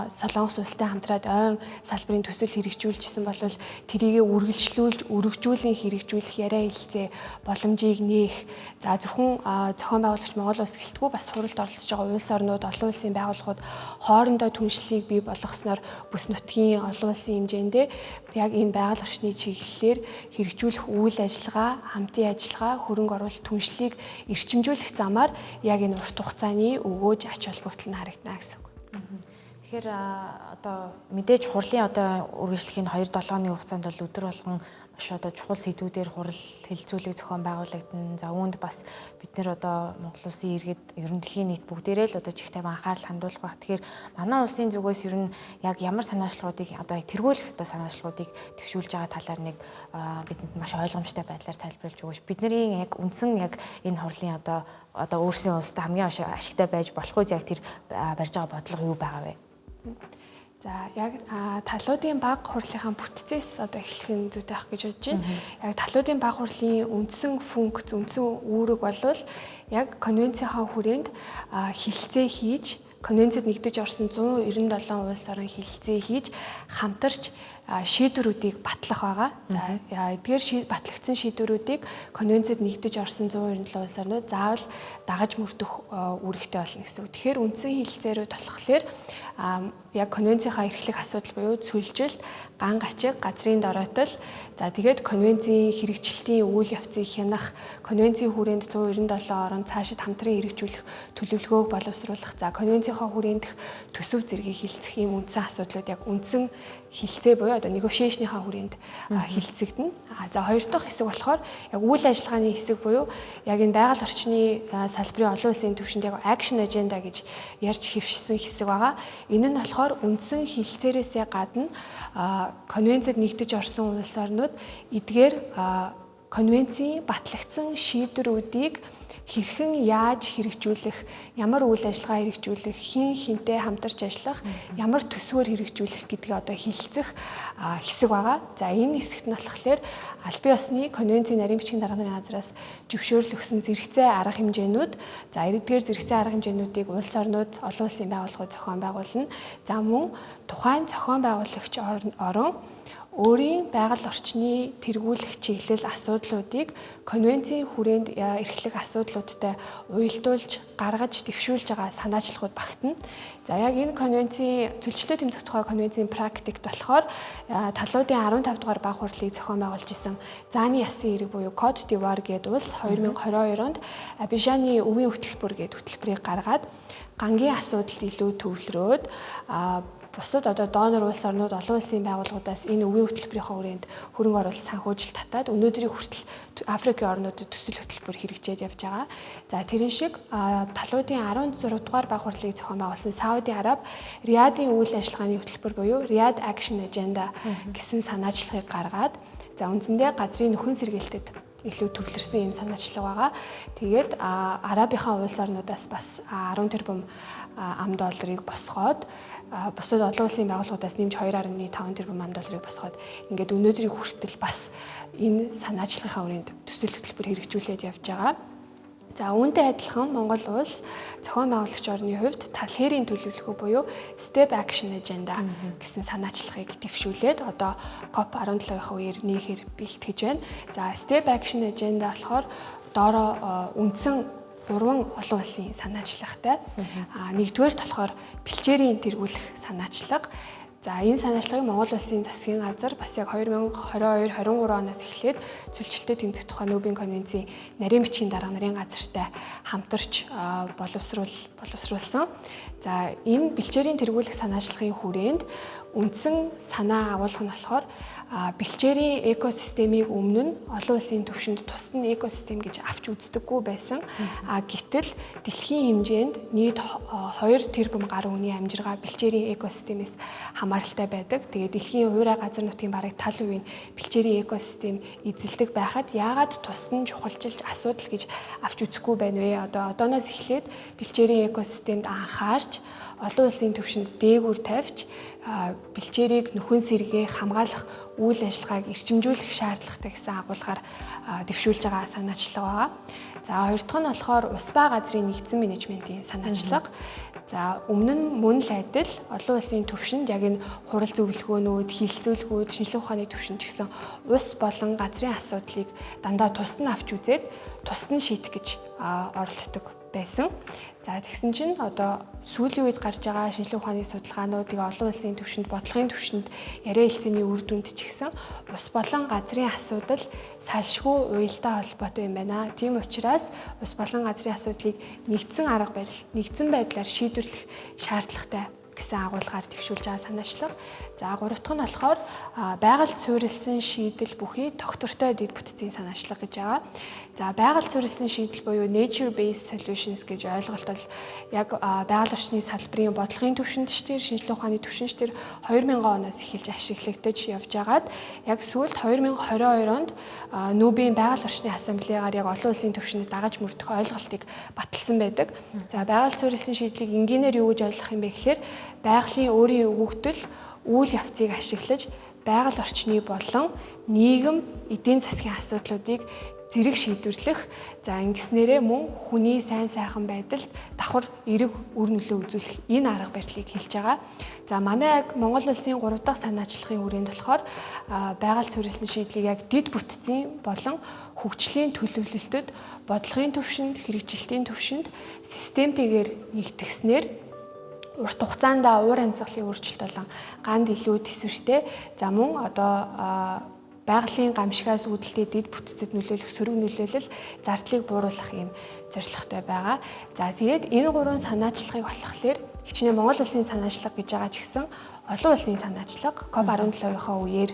Speaker 5: Солонгос улстай хамтраад ойн салбарын төсөл хэрэгжүүлжсэн бол тэрийгэ үргэлжлүүлж, өргөжүүлэн хэрэгжүүлэх яриа хэлцээ боломжийг нээх. За, зөвхөн зохион байгуулагч Монгол улс гэлтгүй бас хуралд оролцож байгаа улс орнууд, олон улсын байгууллагууд хоорондоо түншлэлийг бий болгосноор бүс нутгийн олон улсын хэмжээндээ яг энэ байгаль орчны чиглэлээр хэрэгжүүлэх үйл ажиллагаа, хамтын ажиллагаа, хөрөнгө оруулалт түншлэлийг эрчимжүүлэх замаар яг энэ урт хугацааны өгөөж ач холбогдол нь харагдана гэсэн үг.
Speaker 2: Тэгэхээр одоо мэдээж хурлын одоо үргэлжлэхийн 2-7 хоногийн хугацаанд бол өдөр болгон маш одоо чухал сэдвүүдээр хурал хэлэлцүүлэг зохион байгуулагдана. За, үүнд бас бид нэр одоо Монгол улсын иргэд, ер нь дэлхийн нийт бүгдээрээ л одоо чих тавин анхаарал хандуулах байх. Тэгэхээр манай улсын зүгээс ер нь яг ямар санаачлагуудыг одоо тэргүүлэх одоо санаачлагуудыг дэвшүүлж байгаа талаар нэг бидэнд маш ойлгомжтой байдлаар тайлбарлаж өгөөч. Бидний яг үндсэн яг энэ хурлын одоо өөрсдийн улстай хамгийн ашигтай байж болох үз яг тэр барьж байгаа бодлого юу байгаа вэ?
Speaker 5: За, яг талуудын баг хурлынхаа бүтцээс одоо эхлэх нь зүйтэй байх гэж бодож байна. Яг талуудын баг хурлын үндсэн функц, үндсэн үүрэг болвол яг конвенцийнхаа хүрээнд хилцээ хийж, конвенцэд нэгдэж орсон 197 улс орон хилцээ хийж хамтарч шийдвэрүүдийг батлах байгаа. За, эдгээр батлагдсан шийдвэрүүдийг конвенцэд нэгдэж орсон 197 улс орнууд заавал дагаж мөрдөх үүрэгтэй болно гэсэн үг. Тэгэхээр үндсэн хэлцээрүүд болохоор яг конвенцийнхаа эрхлэх асуудал буюу цөлжилт, ган гачиг, газрын дороотол, за тэгээд конвенцийн хэрэгжилтийн үйл явцыг хянах, конвенцийн хүрээнд 197 орон цаашид хамтран хэрэгжүүлэх төлөвлөгөөг боловсруулах, за конвенцийнхаа хүрээндх төсөв зэргийг хилцэх ийм үндсэн асуудлууд яг үндсэн хилцээ буюу одоо negotiation-ийнхаа хүрээнд хилцэгдэнэ. За хоёр дахь хэсэг болохоор яг үйл ажиллагааны хэсэг буюу яг энэ байгаль орчны салбарын олон улсын түвшинд яг action agenda гэж ярьж хэвшсэн хэсэг байгаа. Энэ нь болохоор үндсэн хилцээрээсээ гадна конвенцэд нэгдэж орсон улс орнууд эдгээр конвенцийн батлагдсан шийдвэрүүдийг хэрхэн яаж хэрэгжүүлэх, ямар үйл ажиллагаа хэрэгжүүлэх, хэн хэнтэй хамтарч ажиллах, ямар төсвөөр хэрэгжүүлэх гэдгийг одоо хилцэх хэсэг байгаа. За энэ хэсэгт нь болохоор албан ёсны конвенцийн нарийн бичгийн дарга нарын газраас зөвшөөрөл өгсөн зэрэгцээ арга хэмжээнүүд, за эдгээр зэрэгцээ арга хэмжээнүүдийг улс орнууд, олон улсын байгууллагууд зохион байгуулна. За мөн тухайн зохион байгуулагч орон өөрийн байгаль орчны тэргүүлэх чиглэл асуудлуудыг конвенцийн хүрээнд эрхлэх асуудлуудтай уялдуулж гаргаж дэвшүүлж байгаа санаачлагууд багтана. За яг энэ конвенцийн цөлчлөлтөд тэмцэх тухай конвенцийн практикт болохоор талуудын 15 дугаар баг хурлыг зохион байгуулж исэн зааны ясын хэрэг буюу Кот д'Ивуар гээд улс 2022 онд Абижаны өвийн хөтөлбөр гээд хөтөлбөрийг гаргаад гангийн асуудалд илүү төвлөрөөд бусад одоо донор улс орнууд, олон улсын байгууллагуудаас энэ өвийн хөтөлбөрийнхөө хүрээнд хөрөнгө оруулалт санхүүжилт татаад өнөөдрийн хүртэл Африкийн орнуудад төсөл хөтөлбөр хэрэгжээд явж байгаа. За тэрэн шиг талуудын 16 дугаар баг хурлыг зохион байгуулсан Сауди Араб Риадын үйл ажиллагааны хөтөлбөр буюу Riyadh Action Agenda гэсэн санаачлагыг гаргаад за үндсэндээ газрын нөхөн сэргийлтэд илүү төвлөрсөн юм санаачлаг байгаа. Тэгээд Арабынхаа улс орнуудаас бас 10 тэрбум ам долларыг босгоод бусад олон улсын байгууллагуудаас нэмж 2.5 тэрбум ам долларыг босгоод ингээд өнөөдрийн хүртэл бас энэ санаачлагынхаа хүрээнд төсөл хөтөлбөр хэрэгжүүлээд явж байгаа. За үүнтэй адилхан Монгол улс зохион байгуулагч орны хувьд талхэрийн төлөвлөгөө буюу Step Action Agenda гэсэн санаачлагыг дэвшүүлээд одоо COP17-ийн үеэр нээхээр бэлтгэж байна. За Step Action Agenda болохоор доороо үндсэн 3 олон улсын санаачлагтай. Нэгдүгээрт болохоор бэлчээрийн тэргүүлэх санаачлага. За энэ санаачлагыг Монгол улсын засгийн газар бас яг 2022 23 оноос эхлээд цөлчлөлтөд тэмцэх тухай Нүүбийн конвенцийн нарийн бичгийн дарга нарын газартай хамтарч боловсруулсан. За энэ бэлчээрийн тэргүүлэх санаачлагын хүрээнд үндсэн санаа агуулга нь болохоор бэлчээрийн экосистемийг өмнө нь олон улсын түвшинд тусад нь экосистем гэж авч үздэггүй байсан. Гэтэл дэлхийн хэмжээнд нийт 2 тэрбум гаруй хүний амжиргаа бэлчээрийн экосистемээс хамааралтай байдаг. Тэгээд дэлхийн уурай газар нутгийн бараг тал үеийн бэлчээрийн экосистем эзэлдэг байхад яагаад тусад нь чухалчилж асуудал гэж авч үзэхгүй байна вэ? Одоо одооноос эхлээд бэлчээрийн экосистемд анхаарч олон улсын түвшинд дээгүүр тавьж бэлчээрийг нөхөн сэргээх, хамгаалах үйл ажиллагааг эрчимжүүлэх шаардлагатай гэсэн агуулгаар дэвшүүлж байгаа санаачлага байгаа. За хоёр дахь нь болохоор ус ба газрын нэгдсэн менежментийн санаачлага. За өмнө нь мөн л адил олон улсын түвшинд яг энэ хурал зөвлөгөөнүүд, хилцүүлгүүд, шинжлэх ухааны түвшинд ч гэсэн ус болон газрын асуудлыг дандаа тусад нь авч үзээд тусад нь шийдэх гэж оролддог байсан. За тэгсэн чинь одоо сүүлийн үед гарч байгаа шинжлэх ухааны судалгаанууд тэгээ олон улсын түвшинд, бодлогын түвшинд яриа хэлцээний үр дүнд ч гэсэн ус болон газрын асуудал салшгүй уялдаа холбоотой юм байна. Тийм учраас ус болон газрын асуудлыг нэгдсэн арга барил, нэгдсэн байдлаар шийдвэрлэх шаардлагатай гэсэн агуулгаар дэвшүүлж байгаа санаачлага. За гурав дахь нь болохоор байгальд суурилсан шийдэл бүхий тогтвортой дэд бүтцийн санаачлага гэж байгаа. За байгальд суурилсан шийдэл буюу nature based solutions гэж ойлголт бол яг байгаль орчны салбарын бодлогын түвшинд ч тэр шинжлэх ухааны түвшинд ч тэр 2000 оноос эхэлж ашиглагдаж явж байгаад яг сүүлд 2022 онд Нүүбийн байгаль орчны ассамблегаар яг олон улсын түвшинд дагаж мөрдөх ойлголтыг баталсан байдаг. За байгальд суурилсан шийдлийг энгийнээр юу гэж ойлгох юм бэ гэхээр байгалийн өөрийн өгөгдөл үйл явцыг ашиглаж байгаль орчны болон нийгэм эдийн засгийн асуудлуудыг зэрэг шийдвэрлэх, за ингэснээрээ мөн хүний сайн сайхан байдалд давхар эерэг үр нөлөө үзүүлэх энэ арга барилыг хэлж байгаа. За манай яг Монгол улсын 3 дахь санаачлагын хүрээнд болохоор байгаль суурилсан шийдлийг яг дэд бүтцийн болон хөгжлийн төлөвлөлтөд бодлогын түвшинд, хэрэгжилтийн түвшинд системтэйгээр нэгтгэснээр Урт хугацаанд уур амьсгалын өөрчлөлт болон ганд илүү төсвөртэй. За мөн одоо байгалийн гамшигаас үүдэлтэй дэд бүтцэд нөлөөлөх сөрөг нөлөөлөл зардлыг бууруулах юм зорилготой байгаа. За тэгээд энэ гурван санаачлагыг болохоор хичнээн Монгол улсын санаачлага гэж байгаа ч гэсэн олон улсын санаачлага COP17-ийнхаа үеэр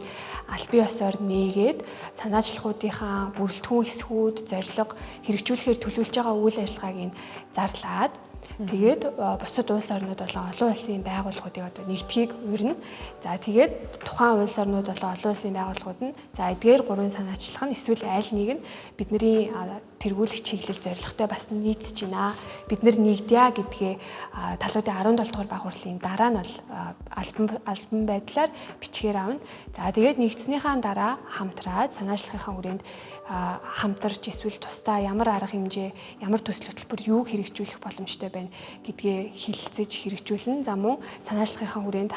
Speaker 5: албан ёсоор нээгээд санаачлагуудынхаа бүрэлдэхүүн хэсгүүд, зорилго хэрэгжүүлэхээр төлөвлөж байгаа үйл ажиллагааг нь зарлаад тэгээд бусад улс орнууд болон олон улсын байгууллагуудыг одоо нэгтгэхийг урина. За тэгээд тухайн улс орнууд болон олон улсын байгууллагууд нь за эдгээр гурван санаачлах нь эсвэл аль нэг нь бидний тэргүүлэх чиглэл зорилготой бас нийцэж байна. Бид нэр нэгдъя гэдгээ талуудын 17 дугаар баг хурлын дараа нь бол албан байдлаар бичгээр авна. За тэгээд нэгдснийхаа дараа хамтраад санаачлагынхаа хүрээнд хамтарч эсвэл тусдаа ямар арга хэмжээ, ямар төсөл хөтөлбөр юуг хэрэгжүүлэх боломжтой байна гэдгээ хилцэж хэрэгжүүлнэ. За мөн санаачлагынхаа хүрээнд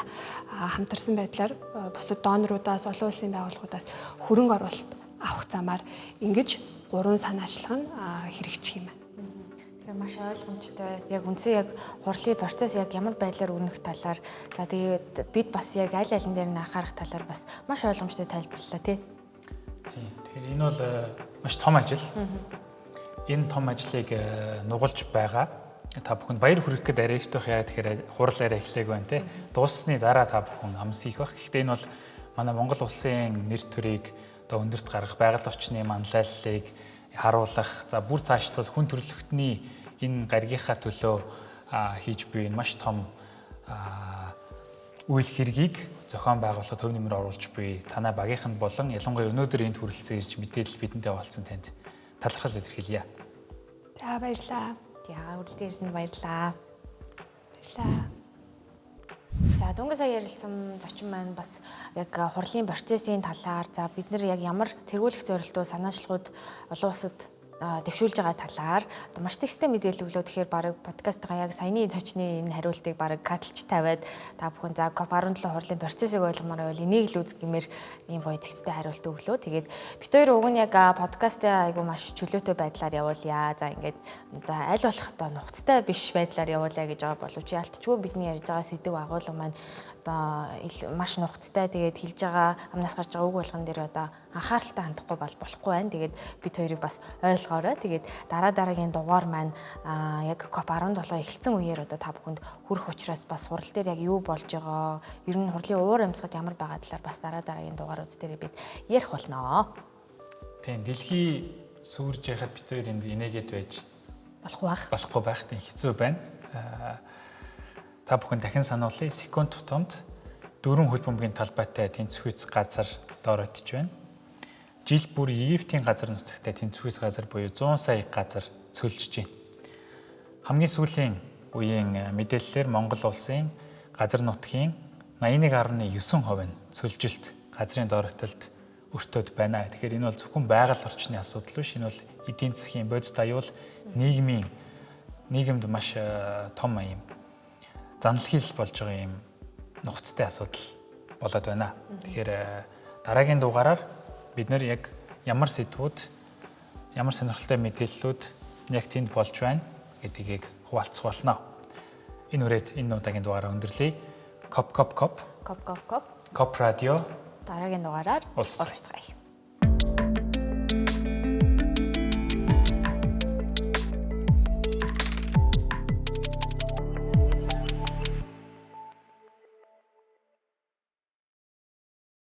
Speaker 5: хамтарсан байдлаар бусад донорудаас, олон улсын байгууллагуудаас хөрөнгө оруулалт авах замаар ингэж гурван санаачлага нь хэрэгжих юм байна.
Speaker 2: Тэгэхээр маш ойлгомжтой. Яг үндсэн яг хурлын процесс яг ямар байдлаар үнэх талаар, за тэгээд бид бас яг аль алин дээр нь анхаарах талаар бас маш ойлгомжтой тайлбарлалаа тий.
Speaker 1: Тийм. Тэгэхээр энэ бол маш том ажил. Энэ том ажлыг нугалж байгаа та бүхэнд баяр хүргэх гээд арай их яа тэгэхээр хурал арай эхлэег байна те. Дууссаны дараа та бүхэн амс их байх. Гэхдээ энэ бол манай Монгол улсын нэр төрийг одоо өндөрт гаргах, байгаль орчны манлайллыг харуулах, за бүр цаашлбал хүн төрөлхтний энэ гаригийнхаа төлөө хийж буй энэ маш том үйл хэргийг зохион байгуулахад төв нэмэр оруулж буй танай багийнханд болон ялангуяа өнөөдөр энд хүрэлцэн ирж мэдээлэл бидэнтэй хуваалцсан танд талархал илэрхийлье.
Speaker 5: За баярлалаа.
Speaker 2: За үргэлжлэн ирсэнд баярлалаа.
Speaker 5: Баярлалаа.
Speaker 2: За дөнгөж сая ярилцсан зочин маань бас яг хурлын процессын талаар, за бид нар яг ямар тэргүүлэх зорилттой санаачлагууд олон улсад дэвшүүлж байгаа талаар одоо маш тэгстэй мэдээлэл өглөө. Тэгэхээр баг подкастгаа яг саяны зочны энэ хариултыг баг катлж тавиад та бүхэн за COP17 хурлын процессыг ойлгомоор байвал энийг л үз гэмээр ийм гоё зэгцтэй хариулт өглөө. Тэгээд бид хоёр уг нь яг подкастаа айгу маш чөлөөтэй байдлаар явуулъя. За ингээд одоо аль болох одоо нухацтай биш байдлаар явуулъя гэж байгаа боловч ялтчгүй бидний ярьж байгаа сэдэв агуулга маань одоо маш нухацтай, тэгээд хэлж байгаа амнаас гарч байгаа үг болгон дээр одоо анхааралтай хандахгүй бол болохгүй байна. Тэгээд бид хоёрыг бас ойлгоорой. Тэгээд дараа дараагийн дугаар маань яг COP17 эхэлсэн үеэр одоо та бүхэнд хүрэх учраас бас хурал дээр яг юу болж байгаа, ер нь хурлын уур амьсгал ямар байгаа талаар бас дараа дараагийн дугаарууд дээр бид ярих болно.
Speaker 1: Тийм, дэлхий сүрж яхад бид хоёр энд инээгээд байж
Speaker 2: болохгүй байх.
Speaker 1: Болохгүй байх. Тийм, хэцүү байна. Та бүхэн дахин сануулъя. Секунд тутамд 4 хөл бөмбөгийн талбайтай тэнцвэрс газар доор өтөж байна. Жил бүр Египтийн газар нутагтай тэнцвэрс газар буюу 100 сая газар цөлжиж байна. Хамгийн сүүлийн үеийн мэдээллээр Монгол улсын газар нутгийн 81.9% нь цөлжилт газрын доор өтөлд өртөөд байна. Тэгэхээр энэ бол зөвхөн байгаль орчны асуудал биш. Энэ бол эдийн засгийн бодит аюул, нийгмийн нийгэмд маш том юм заналхийл болж байгаа юм нухацтай асуудал болоод байна. Тэгэхээр дараагийн дугаараар бид нэр яг ямар сэдвүүд, ямар сонирхолтой мэдээллүүд яг тэнд болж байна гэдгийг хуваалцах болно. Энэ үрээд энэ удаагийн дугаараа өндөрлөе. Коп коп коп.
Speaker 2: Коп коп коп.
Speaker 1: Коп радио.
Speaker 2: Дараагийн дугаараар
Speaker 1: уулзцгаая.